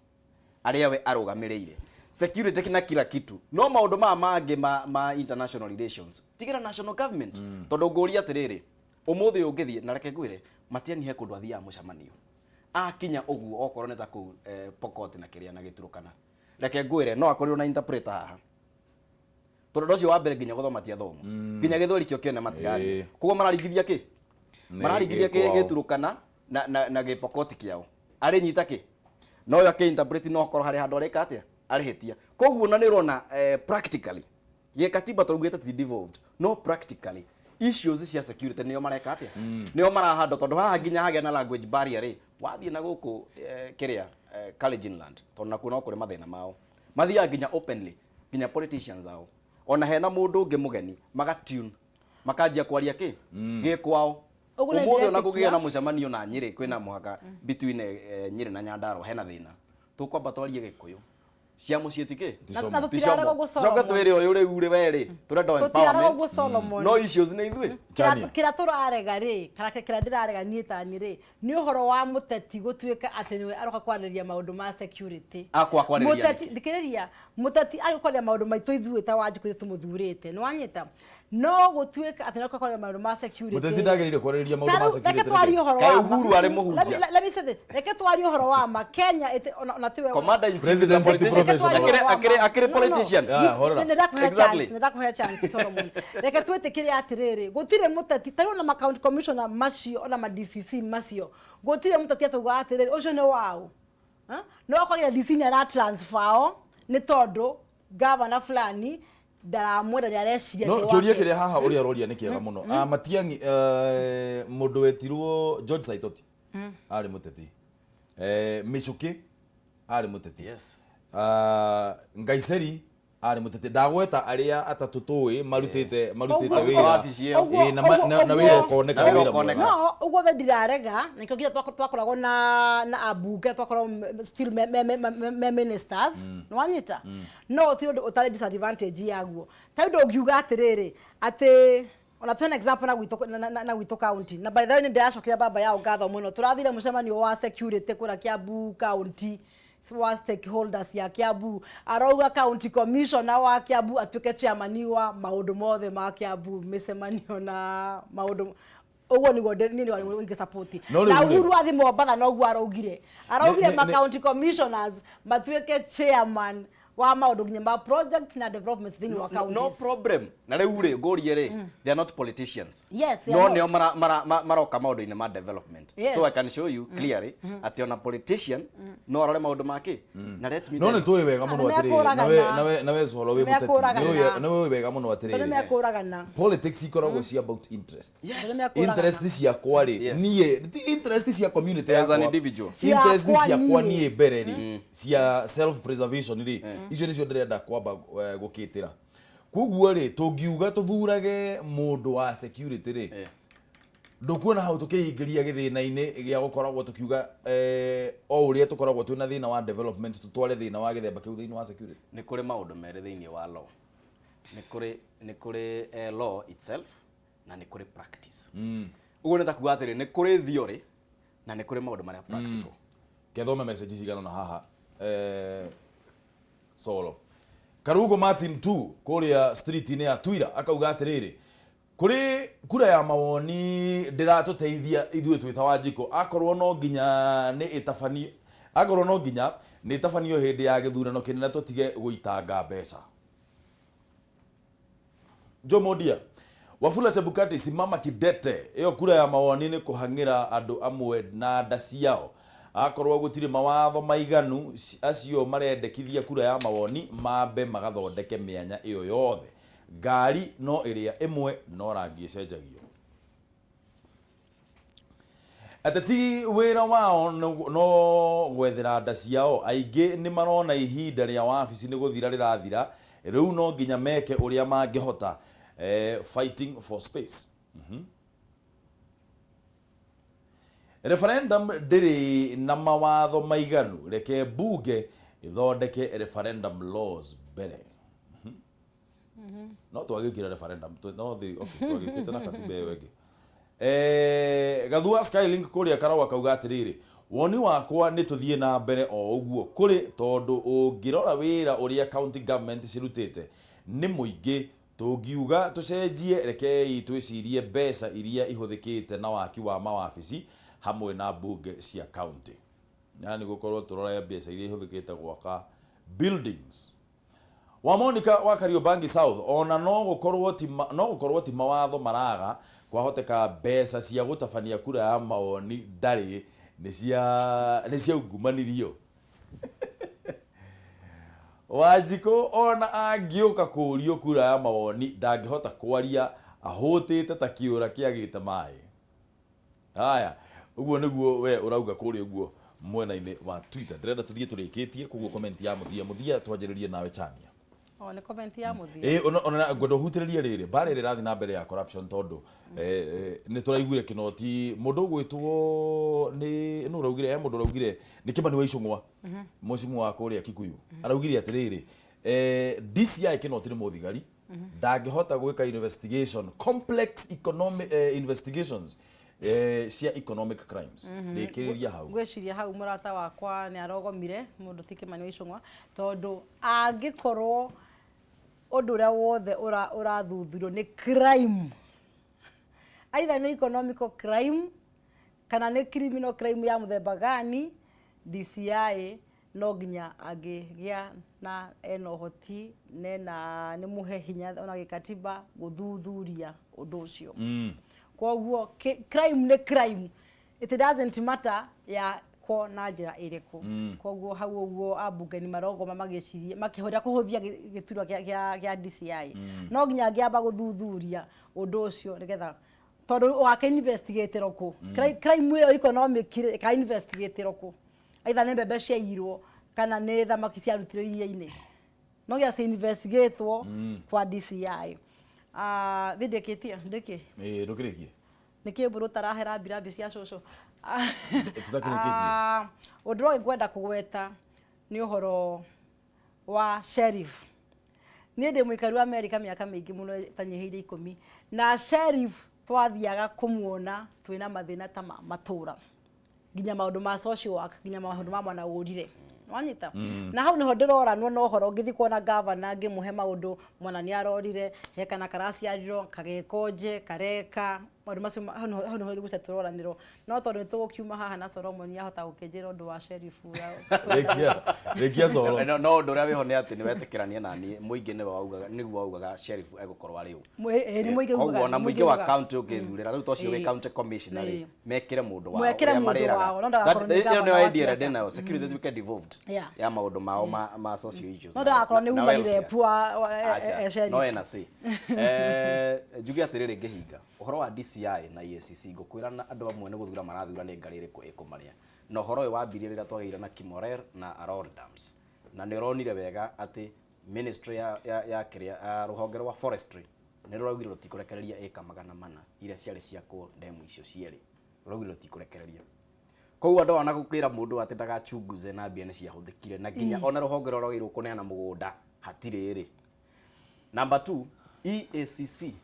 Arĩa we arũgamĩrĩire. Security na kila kitu. No maũndũ maya mangĩ ma international relations, tigĩra national government. Tondũ ngũria atĩrĩrĩ, ũmũthĩ ũngĩthiĩ, na reke ngwĩre, Matiang'i he kũndũ athiaga mũcemanio. Akinya ũguo, okorwo nĩ ta kũu Pokot na kĩrĩa na Gĩturũkana. Reke ngwĩre, no akorirwo na interpreter haha, tondũ ũndũ ũcio wa mbere nginya gũthoma ti athomu, nginya gĩthweri kĩo kĩone matiraria. Koguo mararingithia kĩ? Nĩ Mararingithia kĩ? Gĩkwao. Gĩturũkana na gĩpokoti kĩao arĩnyita kĩ, no yo akĩ-interpret, no akorwo harĩ handũ areka atĩa, arĩhĩtia. Koguo na nĩ ũrona, practically gĩkatiba tũrugĩte ti devolved, no practically issues cia security nĩo mareka atĩa, nĩo marahanda, tondũ haha nginya hagĩa na language barrier rĩ, wathiĩ na gũkũ kĩrĩa Kalenjin land, tondũ nakuo no kũrĩ mathĩna mao, mathiaga nginya openly, nginya politicians ao, ona hena mũndũ ũngĩ mũgeni, magatune, makanjia kwaria kĩ gĩkwao. Ũguo nĩ Ũmũthĩ ona ndĩretĩkia. kũgĩa na mũcemanio na Nyĩrĩ, kwĩna mũhaka between Nyĩrĩ na Nyandarua, hena thĩna, tũkwamba twarie Gĩkũyũ cia mũciĩ ti kĩ. Na tũtirarega ũguo, Coke Solomon. twĩre ũyũ rĩu rĩ, we rĩ, tũrenda Tũtirarega empowerment. ũguo, Solomon. No issues nĩ ithuĩ. Chania. Kĩrĩa tũrarega rĩ, kana kĩrĩa ndĩrarega niĩ tani rĩ, nĩ ũhoro wa mũteti gũtuĩka atĩ nĩwe aroka kwarĩrĩria maũndũ ma security. Akwa kwarĩrĩria? Mũteti, thikĩrĩria, mũteti agĩũka kwarĩrĩria maũndũ maitũ ithuĩ ta Wanjikũ ithuĩ tũmũthurĩte, nĩ wanyita? No gũtuĩka atĩ nĩaroka kwarĩrĩria maũndũ ma security. Mũteti ndagĩrĩire kwarĩrĩria maũndũ ma Tarĩu, reke security twarie nĩkĩ? ũhoro Kaĩ wa ma. Uhuru arĩ mũhunjia? Let me say this. Reke twarie ũhoro wa ma. Kenya ona tiwe Commander in chief is a President politician. professional. Akĩrĩ No, no. politician. Yeah, horora. Nĩ ndakũhe chance, nĩ ndakũhe chance, Solomon. Reke twĩtĩkĩre atĩrĩrĩ, gũtirĩ mũteti tarĩu ona ma county commissioner macio, ona ma DCC macio, gũtirĩ mũteti ataugaga atĩrĩrĩ, ũcio nĩ waũ. Ha? No akoria DC nĩ ara transfer o nĩ tondũ governor fulani ndaramwenda, nĩ areciria No nĩ kĩũria wake. Kĩrĩa haha ũrĩa aroria nĩ kĩega mũno. Ah, Matiang'i, mũndũ wetirwo George Saitoti arĩ mũteti, Michuki arĩ mũteti. Ah, Ngaiceri arĩ mũteti. Ndagweta arĩa atatũ tũĩ marutĩte Ũguo- wĩra. Wabici ĩyo. Ĩĩ, na wĩra ũkoneka. Na wĩra Wĩra ũkoneka. mwega. No ũguo the ndirarega nĩkĩo nginya twakoragwo na ambunge, twakoragwo still me ministers, nĩ wanyita? No gũtirĩ ũndũ ũtarĩ disadvantage yaguo. Ta rĩu ndũngiuga atĩrĩrĩ, atĩ ona tuhe an example na gwitũ na gwitũ county. Na by the way, nĩ ndĩracokeria baba yao ngatho mũno. Tũrathire mũcemanio wa security kũrĩa Kiambu County, wa stakeholders ya Kiambu. Arauga county commissioner wa Kiambu atuĩke chairman wa maũndũ mothe ma Kiambu, mĩcemanio na maũndũ ũguo nĩguo niĩ nĩguo ingĩ support. No rĩu Na rĩ- Uhuru athi Mombatha noguo araugire ma county commissioners matuĩke chairman. Wa maũndũ nginya ma project na development thĩinĩ wa No, counties. no problem. Na rĩu rĩ, ngũrie rĩ, they are not politicians. Yes, they no are not. Nĩo maroka maũndũ-inĩ ma development. So I can show you clearly atĩ ona politician no arore maũndũ make na let me No tell nĩ you- tũĩ wega mũno Nĩ atĩrĩrĩ, mekũragana. nawe Coro wĩ Nĩ mũteti, mekũragana. nĩ ũĩ wega mũno Tondũ atĩrĩrĩ, mekũragana. politics ikoragwo ci about interest. Tondũ mekũragana. Interest ciakwa rĩ, niĩ ti interest cia community As an yakwa. individual. Interest Ciakwa ciakwa niĩ. niĩ mbere rĩ, cia self preservation rĩ, icio nĩcio ndĩrenda kwamba gũkĩtĩra. Koguo rĩ, tũngiuga tũthurage mũndũ wa security rĩ, ndũkuona hau tũkĩingĩria gĩthĩna-inĩ gĩa gũkoragwo tũkiuga o ũrĩa tũkoragwo twĩna thĩna wa development, tũtware thĩna wa gĩthemba kĩu thĩinĩ wa security? Nĩ kũrĩ maũndũ merĩ thĩinĩ wa law. Nĩ kũrĩ law itself na nĩ kũrĩ practice. Ũguo nĩ ta kuga atĩrĩ, nĩ kũrĩ theory na nĩ kũrĩ maũndũ marĩa practical. Kethome message cigana na haha. Solo Karugo Martin 2 kũrĩa street-inĩ ya Twira akauga atĩrĩrĩ, kũrĩ kura ya mawoni ndĩratũteithia ithuĩ twĩta Wanjikũ, akorwo no nginya nĩ ĩtabanio, akorwo no nginya nĩ ĩtabanio hĩndĩ ya gĩthurano kĩnene, tũtige gũitanga mbeca. Jomo Dia Wafula Chebukati, simama kidete, ĩyo kura ya mawoni nĩ kũhang'ĩra andũ amwe na nda ciao. Akorwo gũtirĩ mawatho maiganu, acio marendekithia kura ya mawoni mambe magathondeke mĩanya ĩyo yothe. Ngari no ĩrĩa ĩmwe, no rangi ĩcenjagio. Ateti wĩra wao no gwethera nda ciao. Aingĩ nĩ marona ihinda rĩa wabici nĩ gũthira rĩrathira, rĩu no nginya meke ũrĩa mangĩhota, fighting for space. Referendum ndĩrĩ na mawatho maiganu, reke bunge ĩthondeke referendum laws mbere. No twagĩkire referendum no thi, okay, twagĩkĩte na katiba ĩyo ĩngĩ. Gathua Skylink kũrĩa Karau akauga atĩrĩrĩ, woni wakwa nĩ tũthiĩ na mbere o ũguo kũrĩ, tondũ ũngĩrora wĩra ũrĩa county government cirutĩte nĩ mũingĩ. Tũngiuga tũcenjie, rekei twĩcirie mbeca iria ihũthĩkĩte na waki wa mawabici hamwe na mbunge cia county, yani gũkorwo tũrore mbeca iria ihũthĩkĩte gwaka buildings. Wa Monica wa Kariobangi South, ona no gũkorwo ti mawatho maraga, kwahoteka mbeca cia gũtabania kura ya mawoni ndarĩ nĩ cia ungumanirio. Wanjikũ ona angĩũka kũrio kura ya mawoni, ndangĩhota kwaria, ahũtĩte ta kĩũra kĩagĩte maĩ. Haya, ũguo nĩguo we ũrauga kũrĩa ũguo mwena-inĩ wa Twitter. Ndĩrenda tũthiĩ tũrĩkĩtie, koguo comment ya mũthia mũthia twanjĩrĩrie nawe, Chania. O nĩ comment ya mũthia? Ĩ, ona ngwenda ũhutĩrĩrie rĩrĩ mbara ĩrĩa ĩrathiĩ na mbere ya corruption, tondũ nĩ tũraiguire kĩnoti mũndũ ũgwĩtwo nĩ nũ ũraugire, mũndũ ũraugire nĩ Kĩmani wa Icũng'wa, mũcimu wa kũrĩa Kikuyu, araugire atĩrĩrĩ, DCI kĩnoti nĩ mũthigari, ndangĩhota gwĩka investigation, complex economic investigations cia economic crimes. Rĩkĩrĩria hau. Ngwĩciria hau mũrata wakwa nĩ arogomire mũndũ, ti Kĩmani wa Icũng'wa, tondũ angĩkorwo ũndũ ũrĩa wothe ũrathuthurio nĩ crime, either nĩ economical crime kana nĩ criminal crime ya mũthemba gani, DCI no nginya angĩgĩa na ena ũhoti nena nĩ mũhe hinya ona gĩkatiba gũthuthuria ũndũ ũcio. Koguo crime nĩ crime, it doesn't matter ya ko na njĩra ĩrĩkũ. Koguo hau ũguo ambunge nĩ marogoma magĩciria makĩhũra kũhũthia gĩturwa kĩa DCI. No nginya angĩamba gũthuthuria ũndũ ũcio nĩgetha, tondũ wake investigatĩrwo kũ crime ĩyo economic rĩ, ĩka investigatĩrwo kũ, either nĩ mbembe ciaiyirwo kana nĩ thamaki ciarutirwo iria-inĩ, no nginya ci investigatwo kwa DCI. Ah, thĩ ndĩkĩtie ndĩkĩ? Ĩ, ndũkĩrĩkie. Nĩ kĩ mbũrũ tarahera mbirambi cia cũcũ? Tũtakĩrĩkĩtie. Ah, ũndũ ũrĩa ngwenda kũgweta nĩ ũhoro wa sheriff. Niĩ ndĩ mũikari wa Amerika mĩaka mĩingĩ mũno ĩtanyihĩire 10, na sheriff twathiaga kũmuona twĩna mathĩna ta ma matũra, nginya maũndũ ma social work, nginya maũndũ ma mwana ũrire wanyita. Na hau niho ndĩroranwo na ũhoro ngĩthiĩ kuona gavana, ngĩmũhe maũndũ, mwana nĩ arorire, he kana karaciarirwo kagekonje kareka. Maũndũ macio hau nĩho nĩho tũroranĩrwo, no tondũ nĩ tũgũkiuma haha na Solomon ahota gũkĩnjĩra ũndũ wa sheriff. Rĩkia, rĩkia, Solo. No ũndũ ũrĩa wĩho nĩ atĩ nĩ wetĩkĩrania na niĩ, mũingĩ nĩwe waugaga, nĩguo waugaga sheriff egũkorwo arĩ ũ. Ĩ, nĩ mũingĩ. Koguo ona mũingĩ wa county ũngĩthurĩra rĩu tocio wĩ county commissioner rĩ, mekĩre mũndũ wao Mwekĩre ũrĩa mũndũ marĩraga. wao, no ndagakorwo nĩ Ĩyo nĩyo gavana wa idea ĩrĩa siasa. ndĩnayo, security ĩtuĩke devolved ya maũndũ mao ma social issues no ndagakorwo nĩ na human welfare. rep wa Aca, sheriff. no ena say. Njuge atĩrĩrĩ, ngĩhinga ũhoro wa DCI na EACC, ngũkwĩra na andũ amwe nĩ gũthura marathura nĩ ngarĩ ĩrĩkũ ĩkũmarĩa, na ũhoro ũyũ wambirie rĩrĩa twagĩire na Kimorer na Aror dams, na nĩ ũronire wega atĩ ministry ya kĩrĩa ya rũhonge rwa forestry nĩ rũraugire rũtikũrekereria ĩka 400 iria ciarĩ ciakwo ndemu icio cierĩ, rũraugire rũtikũrekereria. Koguo andũ ona gũkwĩra mũndũ atĩ ndagachunguze na mbia nĩ ciahũthĩkire, na nginya ona rũhonge rũrĩa rwagĩrĩirwo kũneana mũgũnda hatirĩ rĩ. Number two, EACC,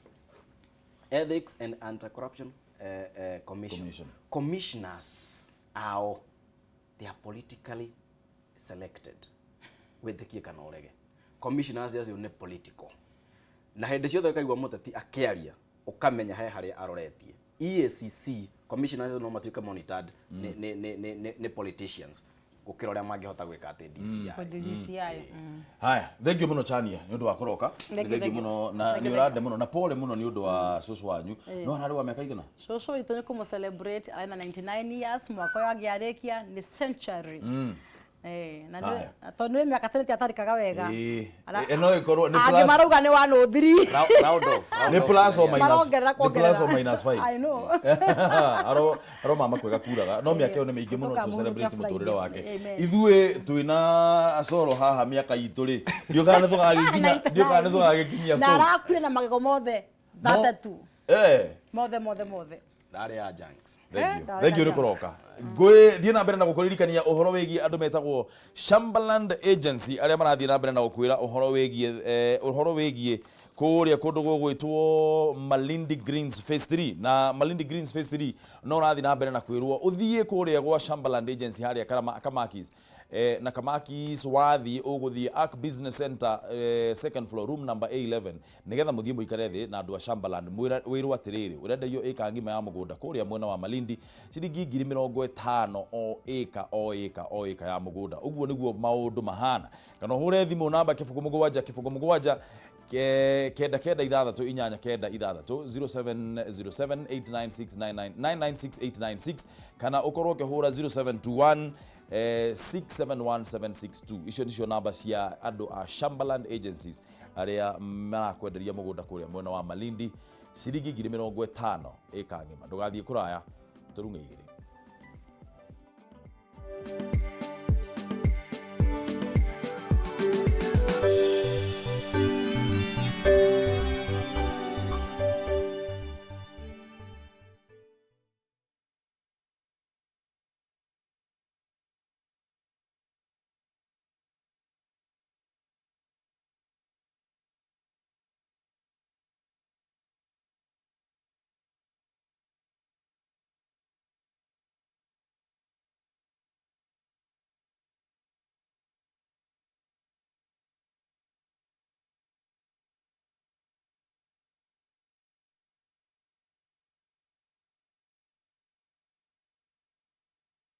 Ethics and Anti-Corruption Commission. Commission. Commissioners ao, they are politically selected. Wĩtĩkie kana ũrege. Commissioners acio nĩ political. Na hĩndĩ ciothe ũkaigua mũteti akĩaria, ũkamenya he harĩa aroretie. EACC commissioners no matuĩke monitored nĩ politicians gũkĩra ũrĩa mangĩhota gwĩka atĩ DCI. Kwa DCI. Haya, thank you muno, Chania, nĩ ũndũ wa kũroka. Thank you, thank you thank you. muno na Thank you, nĩ ũrande mũno na pole mũno nĩ ũndũ wa cũcũ wanyu. No ararĩ wa mĩaka igana? Cũcũ witũ nĩ kũmũ celebrate, arĩ na 99 years mwaka ũyũ angĩarĩkia nĩ century. Na Haya. tondũ nĩ mĩaka tene atarĩkaga wega. Ĩno ĩkorwo nĩ Angĩ marauga nĩ 103. Round off, round Nĩ off. plus or minus, Marongerera nĩ plus kuongerera. or minus 5. I know. Aro mama kwega kuraga no mĩaka ĩyo nĩ mĩingĩ mũno tũ Tũkamũhurukia celebrate mũtũrĩre Friday. wake. Amen. Ithuĩ twĩna Coro haha, mĩaka itũ rĩ, ndiũ kana nĩ tũgagĩkinya, ndiũ kana nĩ tũgagĩkinyia Na kũu. arakuire na magego mothe 32. Mothe, mothe, mothe. Ndarĩ ya junks. Thank you. Ndarĩ Thank you na nĩ kũroka. Ngwĩ thiĩ na mbere na gũkũririkania ũhoro wĩgiĩ andũ metagwo Shambaland Agency arĩa marathiĩ na mbere na gũkwĩra ũhoro wĩgiĩ kũrĩa kũndũ gũgwĩtwo Malindi Greens Phase 3, na Malindi Greens Phase 3 no ũrathiĩ na mbere na kwĩrwo ũthiĩ kũrĩa gwa Shambaland Agency harĩa Kamakis, na Kamakis wathiĩ ũgũthiĩ Ark Business Center, second floor, room number A11, nigetha mũthiĩ mũikare thĩ na andũ a Shambaland, wĩrwo atĩrĩrĩ, ũrenderio ĩka ng'ima ya mũgũnda kũrĩa mwena wa Malindi ciringi 50,000 o ĩka, o ĩka, o ĩka ya mũgũnda. Ũguo nĩguo maũndũ mahana. Kana ũhũre thimũ namba 07 0 7 9 9 6 8 9 6, 0707 896 996896, kana ũkorwo ũkĩhũra 0721 671762. Icio nicio namba cia andũ a Shambaland Agencies arĩa marakwenderia mũgũnda kũrĩa mwena wa Malindi ciringi 50,000 ĩka ng'ima. Ndũgathiĩ kũraya, tũrung'e igĩrĩ.